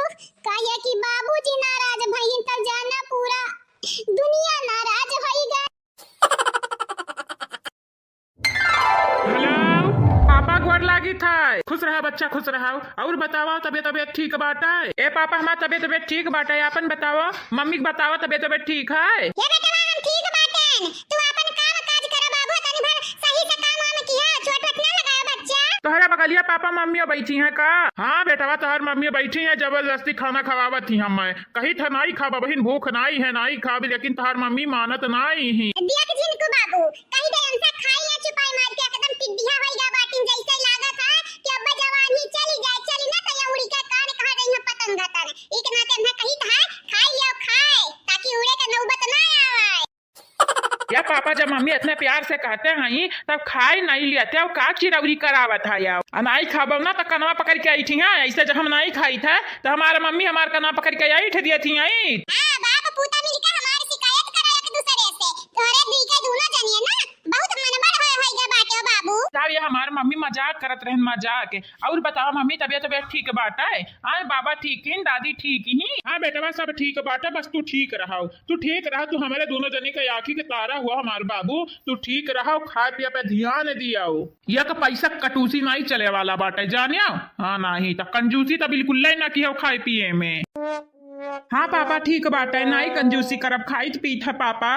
काहे कि बाबूजी नाराज भईन, तब जाना पूरा दुनिया नाराज होई गई। हेलो, पापा गोर लागी था। खुश रहा बच्चा, खुश रहा। और बतावा, तबियत, तबियत ठीक बाटे? ए पापा, हमार तबियत, तबियत ठीक बाटे। आपन बतावा, मम्मी के बतावा, तबियत, तबियत ठीक है? हे बेटवा, हम ठीक बाटेन। तू आपन काम काज करा बाबू, तनी भर सही से काम वाम किया। चोट वोट ना लगाया बच्चा। तोहरा बगलिया पापा मम्मी बैठी हैं का? हाँ बेटवा, तोहर मम्मी बैठी हैं, जबरदस्ती खाना खवावत ही हमें। कही था नाई खाबा बहिन, भूख नाई है, नाई खाबी, लेकिन तोहर मम्मी मानत नाई ही। देख झिनकू बाबू, कही दे हमसे खाई या चुपाई मार के एकदम टिड्डिया होई गा बाटिन, जैसे लागत है कि अब जवान ही चली जाए, चली ना तो ये उड़ी के कान कहा गई है पतंगा तन। एक नाते हमसे कही था खाई लियो खाए, ताकि उड़े के नौबत ना आवे। इतने प्यार से कहते हैं, तब खाई नहीं लेते हो, का चिरौरी करावत है? आओ, आ नहीं खाबो ना तो कनवा पकड़ के ऐठी है। ऐसे जब हम नहीं खाई थे तो हमारे मम्मी हमारे कनवा पकड़ के ऐठ दिए थी। आई हाँ, बाप पूता मिलके हमार शिकायत करा एक दूसरे से। तोहरे दी के दोनों जनिए ना बहुत मनबड़ होए होई गे बाटे हो बाबू। साहब, ये हमार मम्मी मजाक करत रहन, मजाक। और बताओ मम्मी, तबियत, तबियत ठीक बाटे? आए बाबा ठीक ही, दादी ठीक ही? हाँ बेटवा, सब ठीक बाटे, बस तू ठीक रहो, तू ठीक रह, तू हमारे दोनों जने के आँखी के तारा हुआ हमार बाबू, तू ठीक रहो, खाए पिए पे ध्यान दियाओ। एक पैसा कटूसी नहीं चले वाला बाटे, जानियो? हाँ, नहीं तो कंजूसी तो बिल्कुल ना किहो खाए पिए में। हाँ पापा, ठीक बाटे, नाई कंजूसी करब, खाइत पीत है पापा।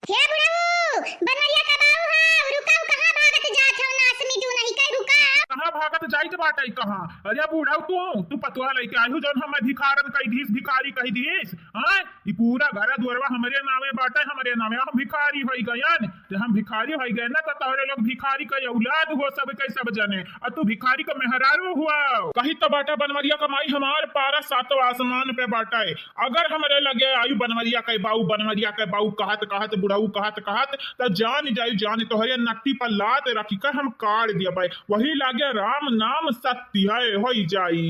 हे बुढ़ऊ, बनवरिया का बाऊ हो, रुकाओ, कहाँ भागत जात हो, नास में तू नहीं कर, रुकाओ। कहाँ भागत जाइत बाटे, कहाँ? अरे बुढ़ऊ तू, तू पतोहा लेके आयु जौन हमें भिखारन कही दीस, भिखारी कही दीस, हाँ? ई पूरा घर दुआरवा हमरे नामे बाटे, हमरे नामे, हम भिखारी होई गयन। जब हम भिखारी होई गए ना, तो तोहरे लोग भिखारी के औलाद हुआ, सब के सब जने, और तू भिखारी का मेहरारू हुआ। कही तो बाटा बनवरिया का माई, हमार पारा सातों आसमान पे बाटे। अगर हमरे लगे आयु बनवरिया के बाऊ, बनवरिया के बाऊ कहत कहत, बुढ़ऊ कहत कहत, त जान जायु, जान तोहरे नट्टी पर लात रखी कर हम काट दिया भाई। वही लागे राम नाम सत्य है, होई जाई।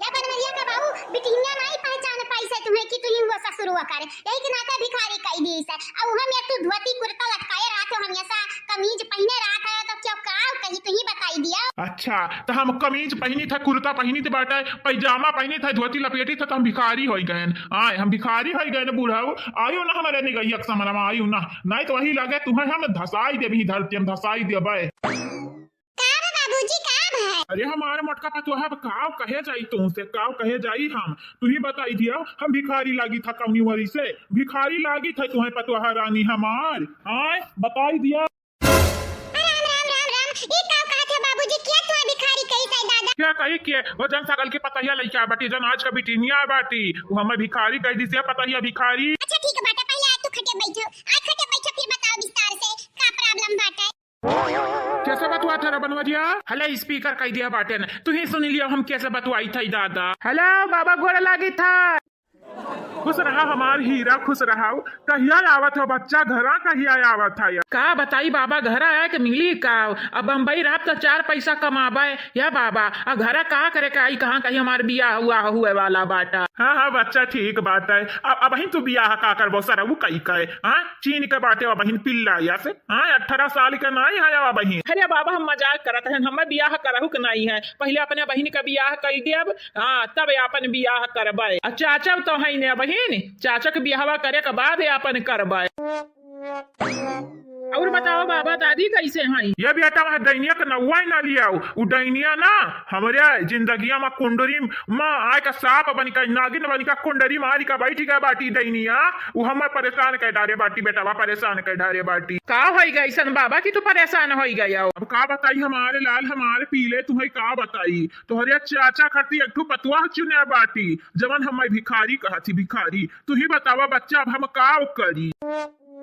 या बनवरिया का बाऊ, बिटिया नहीं पहचान पाई से तुम्हें कि तुही हुआ ससुरुआ करे। यही के नाते भिखारी कही दीस है। अब हम एक तू धोती कुर्ता लटकाए रहत हो, हमेशा कमीज पहने रहत है, तो क्यों का कही तुही बताई दिया। अच्छा, तो हम कमीज पहनी था, कुर्ता पहनी थे बाटे, पैजामा पहनी था, धोती लपेटी था, तो हम भिखारी होई गए। आए, हम भिखारी होई गए बुढ़ऊ। आयु ना हमारे निगहिया के समरमा आयु ना, नहीं तो वही लगे तुम्हें हम धसाई देबी धरती, हम धसाई देबे। का बा बाबूजी, का बा? अरे हमारे मोटका पतोहा, अब काव कहे जाई तुमसे, काव कहे जाई हम? तू ही बताई दिया, हम भिखारी लागी था कौनी वरी से? भिखारी लागी था तुम्हें पतोहा रानी हमार? आए, बताई दिया। राम, राम, राम, राम। ई काव कहत है बाबूजी, क्या तुम्हें भिखारी कही था दादा? क्या कही के? वो जन सगल के पतहिया लइका बाटी, जन आज का बिटिनिया बाटी, वो हमें भिखारी कही दीस, पतहिया भिखारी। अच्छा ठीक बाटे, पहले आज तू खटे बैठो, आज खटे बैठो, फिर बताओ विस्तार से का problem बाटे। कैसे बतुआ था रे बनवरिया? हले speaker कह दिया बाटे न, तू ही सुन लियो हम कैसे बतुआई था दादा। Hello बाबा, गोड़ लागी था। खुश रहा हमार हीरा, खुश रहा। कहिया आवत हो बच्चा घरा, कहिया आवत है? का बताई बाबा, घरा आए के मिली का? अब बम्बई रहब त चार पैसा कमाबे या बाबा, आ घरा का करे के आई, कहाँ कहीं हमार बियाह हुआ हुए वाला बाटा। हाँ, हाँ, बच्चा ठीक बाटे। अब, अबहिन तू बियाह का करबो सरऊ कई के? हाँ, चीन के बाटे अबहिन पिल्ला या से। हाँ, अठारह साल के नाई है अबहिन। अरे बाबा, हम मजाक करत रहन, हमें बियाह करहु के नाई है। पहले अपने बहिन का बियाह कई देब, हाँ, तब आपन बियाह करबे। आ चाचा तो है ने बहिन, चाचा के बियाहवा करे के बाद आपन करबे। और बताओ बाबा, दादी कैसे हैं? ये बेटा, वह डैनिया के नौवा ही ना लियाओ। उ डैनिया ना हमरे जिंदगिया में कुंडरी में आए का सांप बनिका, नागिन बनिका कुंडरी मारी का बैठी गए बाटी डैनिया। उ हमें परेशान कर डारे बाटी बेटावा, परेशान कर डारे बाटी। का होई गई ऐसन बाबा कि तू परेशान होई गया हो? अब का बताई हमारे लाल, हमारे पीले तुम्हें का बताई। तोहरे चाचा खातिर एक ठो पतोह चुने बाटी, जवन हमें भिखारी कहत ही, भिखारी। तू ही बतावा बच्चा, अब हम का करी?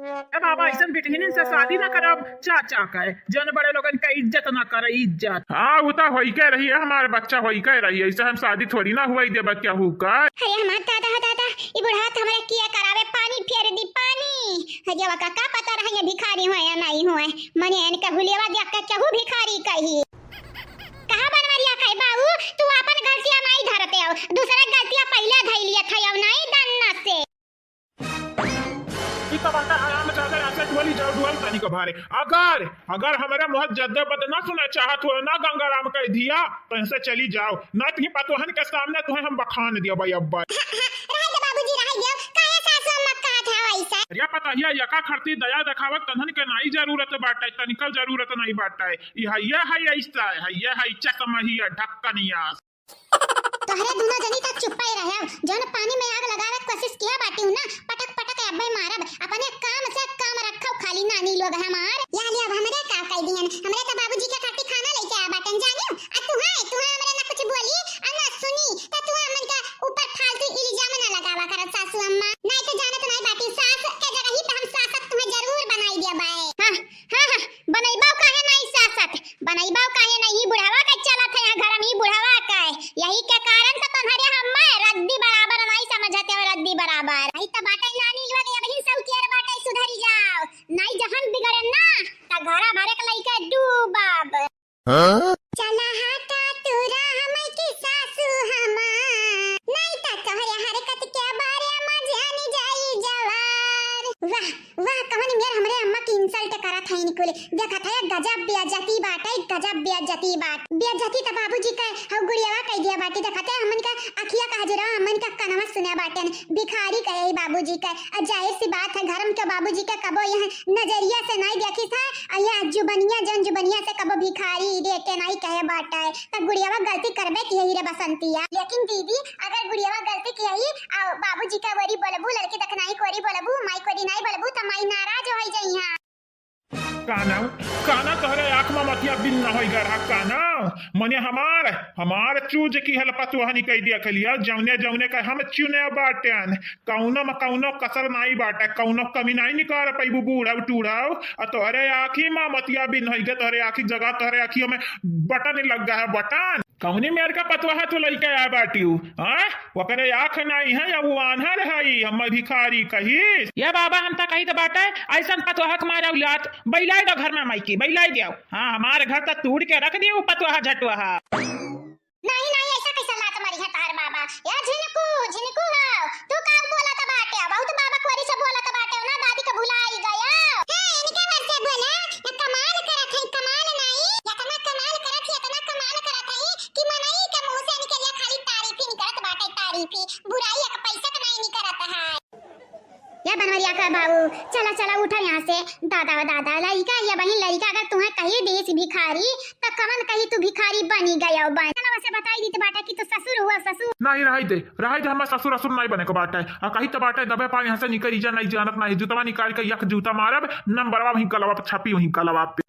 ए बाबा, ऐसन बिटहिन से शादी ना करब, चाचा के, जौन बड़े लोगन के इज्जत ना करे, इज्जत। हाँ, वो तो होई के रही है, हमारे बच्चा होई के रही है, ऐसे हम शादी थोड़ी ना हुआ देबा केहू का। अरे हमार दादा, दादा, ई बुढ़ा तो हमरा किया करावे, पानी फेर दी, पानी। हजवा का, का पता रहे ये भिखारी हुए या नहीं हुए, मने इनका हुलियावा देख के केहू भिखारी कही। कहाँ बनवरिया कहे बाऊ, तू आपन गलतिया नहीं धरते हो, दूसरा गलतिया पहले धई लिया था, अब नहीं दन्ना से। ई तो बाटे हरामजादा, ऐसे टोली जाओ डुअल तनी को भारे। अगर, अगर हमारे मुँह जद्दे बद ना सुने चाहत हो ना गंगाराम कह दिया, तो इनसे चली जाओ, ना तुही पतोहन के सामने तुहे हम बखान दिया भाई अब्बा। रहे दे बाबूजी, रहे दे, काहे सासू अम्मा कहत है ऐसा? अरे पता है, यका खरती दया देखावत तन्हन के नाई जरूरत बाटे, तनिको जरूरत नहीं बाटे। ई है, ये है ऐसा है, ये है चकमहिया ढक्कनिया। तोहरे दोनों जनी तक चुप्पे रहे, जौन पानी में आग लगावे के कोशिश किया बाटी हूँ ना, पटक पटक अब्बे मारब। अपने काम से काम रखो खाली नानी लोग हमार। या ले अब हमरे का कह दिहन, हमरे तो बाबूजी के खातिर खाना लेके आ बाटन जानियो। आ तू है, तू है हमरे ना कुछ बोली, आ ना सुनी, तो तू हमन का ऊपर फालतू इल्जाम ना लगावा करत सासू अम्मा। नहीं तो जानत नहीं बाटी, सास के जगह ही पे हम सासत तुम्हें जरूर बनाई देबे। हाँ, हाँ, हाँ, बनैबो काहे नहीं सासत? बनैबो काहे नहीं? बुढ़वा के चलत है यहाँ घर में, बुढ़वा के। यही के कारण से तुम्हारे हम रद्दी बराबर नहीं समझते हो, रद्दी बराबर। नहीं तो बाटे नानी लोग, ये बहिन सब केयर बाटे, सुधरी जाओ। नहीं हाँ? चला हटा तू राह मई की सासू हमार, नहीं त तोहरे हरकत के बारे में जानी जाई जवार। वाह वाह, कवन मेर हमरे अम्मा की insult करत हईन कुल। देखत है गजब बेइज्जती बाटे, गजब बेइज्जती बाट। बेइज्जती त बाबूजी के हउ गुड़ियावा कइ दिया बाटे। देखत है हमन का अखिया का हजरा, हमन का कनवा सुना बाटे। भिखारी कहे ही बाबूजी के। आ जाहिर सी बात है, घर में के बाबूजी के कबो यह नजरिया से नहीं देखी था। आ यह जुबनिया, जन जुबनिया से कबो भिखारी रे के नहीं कहे बाटे। त गुड़ियावा गलती करबे की ही रे बसंतिया। लेकिन दीदी, अगर गुड़ियावा गलती की ही, आ बाबूजी का वरी बोलबू, लड़की दखनाई कोरी बोलबू, माई कोरी नहीं बोलबू, त माई नाराज हो जाई है। काना, काना तोहरे आँख में मतिया बिन न होई गरहा काना। मने हमार, हमार चूज की हल पतुआ निकल दिया खलिया, जौने जौने का हम चुने बाटेन, कौनो में कौनो कसर नाई बाटे, कौनो कमी नाई निकाल पैबू बूढ़व टूढ़व। आ तोहरे आँखी में मतिया बिन होई गे, तोहरे आँखी जगह, तोहरे आँखियों में बटन लग गया है, बटन। कौनी मेर का पतुआ तू लइके आए बाटिउ, हाँ? ओकरे आँख नाई है या वो आन्हर है, हम भिखारी कहिस। या बाबा, हम त कही त बाटे, ऐसन पतुआ के मारे लात, बैलाई दो घर में माई की, बैलाई दियो। हाँ, हमार घर त तूड़ के रख दियो पतुआ झटुआ। नहीं, नहीं, ऐसा कैसा लात मारी है तार बाबा? या झिनकू, झिनकू हो, तू का बोलत बाटे? बहुत बाबा कोरी से बोलत बाटे ना, दादी के भुलाई गया। हे, इनके घर से बोले, ये कमाल करत है, कमाल नहीं, इतना कमाल करत है, इतना कमाल करत है कि मनई के मुंह से इनके लिए खाली तारीफ ही निकलत बाटे, तारीफ ही, बुराई एक पैसा के नहीं निकलत है। या बनवरिया का बाबू, चला, चला, उठा यहाँ से। दादा, दादा, लइका, ये बहिन लइका, अगर तुम्हें कही देस भिखारी, त कवन कही तू भिखारी बनी गयो बन। चला, वैसे बताई दीत बाटे कि तू ससुर हुआ, ससुर। नहीं, रही दे, रही दे, हमें ससुर असुर नहीं बने को बाटे। आ कही त बाटे, दबे पाव यहाँ से निकल जा, नहीं जानत नहीं, जूतवा निकाल के यक जूता मारब, नंबरवा वहीं गलवा पे छपी, वहीं गलवा पे।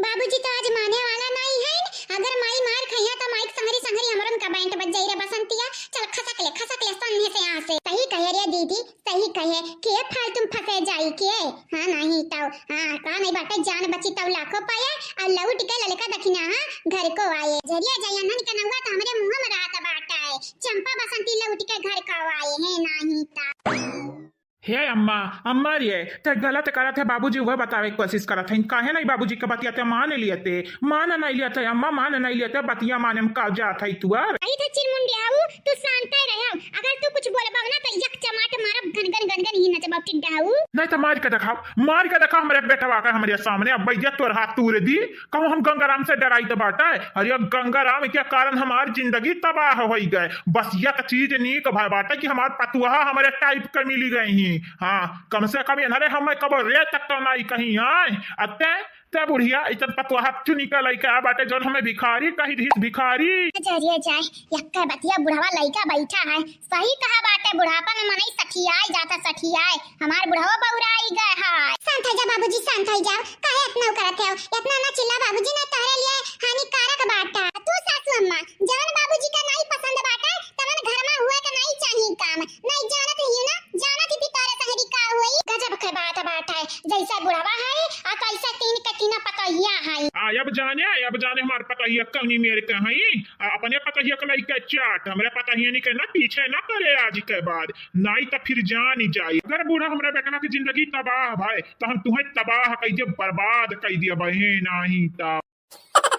बाबूजी तो आज माने वाला नहीं है, अगर माई मार खइया त माई के संगरी संगरी हमरन का बैंड बज जाई रे बसंतिया। चल खसक ले, खसक ले सन्ने से यहाँ से। सही कहे रे दीदी, सही कहे, के फालतू में फंसे जाई के? हाँ नहीं तो, हाँ का नहीं बाटे, जान बची तब लाखों पाए, और लौट के ललका दखिना हाँ घर को आए। जरिया जाइया नन के नौआ तो हमरे मुंह में रहत बाटा है, चंपा बसंती लौट के घर को आए है नहीं तो। हे अम्मा, अम्मा रे, ते गलत करत है, बाबूजी वह बतावे के कोशिश करत है, काहे नहीं बाबूजी के बतिया ते मान लियते, मान नहीं लियते अम्मा, मान नहीं लियते, बतिया माने में का जात है तुअर। आई थे चिरमुंडियाऊ, तू शांत ही रहो, अगर तू कुछ बोलबा ना तो एक चमाट मारब घन घन घन घन ही नचबा टिड्डाऊ। नहीं तो मार के दिखाओ, मार के दिखाओ हमरे बेटवा का हमरे सामने, अब भैया तोर हाथ तूर दी। कहूँ हम गंगाराम से डराइत बाटे? अरे गंगाराम के कारण हमार जिंदगी तबाह होइ गए। बस एक चीज नीक भय बाटे कि हमार पतुआ हमरे type के मिली गई ही। हाँ, कम से कम इन्हरे हमें कबो रे तक तो नाई कहीं आए। अते ते बुढ़िया इतन पतुआ चुनी का लइका बाटे जौन हमें भिखारी कही दिस, भिखारी। जरिए जाए, यक्का बतिया बुढ़वा लइका बैठा है। सही कहा बाटे, बुढ़ापा में मनई सठियाए जाता, सठियाए। हमार बुढ़वा बौराई गए है। शांत हो जा बाबूजी, शांत हो जाओ। काहे इतना करत हो? इतना ना चिल्ला बाबूजी, ना तोहरे लिए हानिकारक बाटा। तू सासू अम्मा, जवन बाबूजी का नहीं पसंद बाटा, तवन घर में हुए का नहीं चाहिए काम। नहीं जानत ही ना, जानत ही तोरे संगरी का हुई। गजब के बात बाटा है, जैसे बुढ़वा है, आ कैसे तीन के तीन पतोहिया है। आ, अब जाने, अब जाने हमार पतोहिया कौनी मेर के हैं। आ, अपने पतोहिया के लइके चाट, हमरे पतोहिया नहीं के ना पीछे ना पड़े आज के बाद। नाई त फिर जान ही जाई। अगर बूढ़ा हमरा बेटवा की जिंदगी तबाह भय, त हम तुहें तबाह कई दिया, बर्बाद कई दिया बहे, नाई त।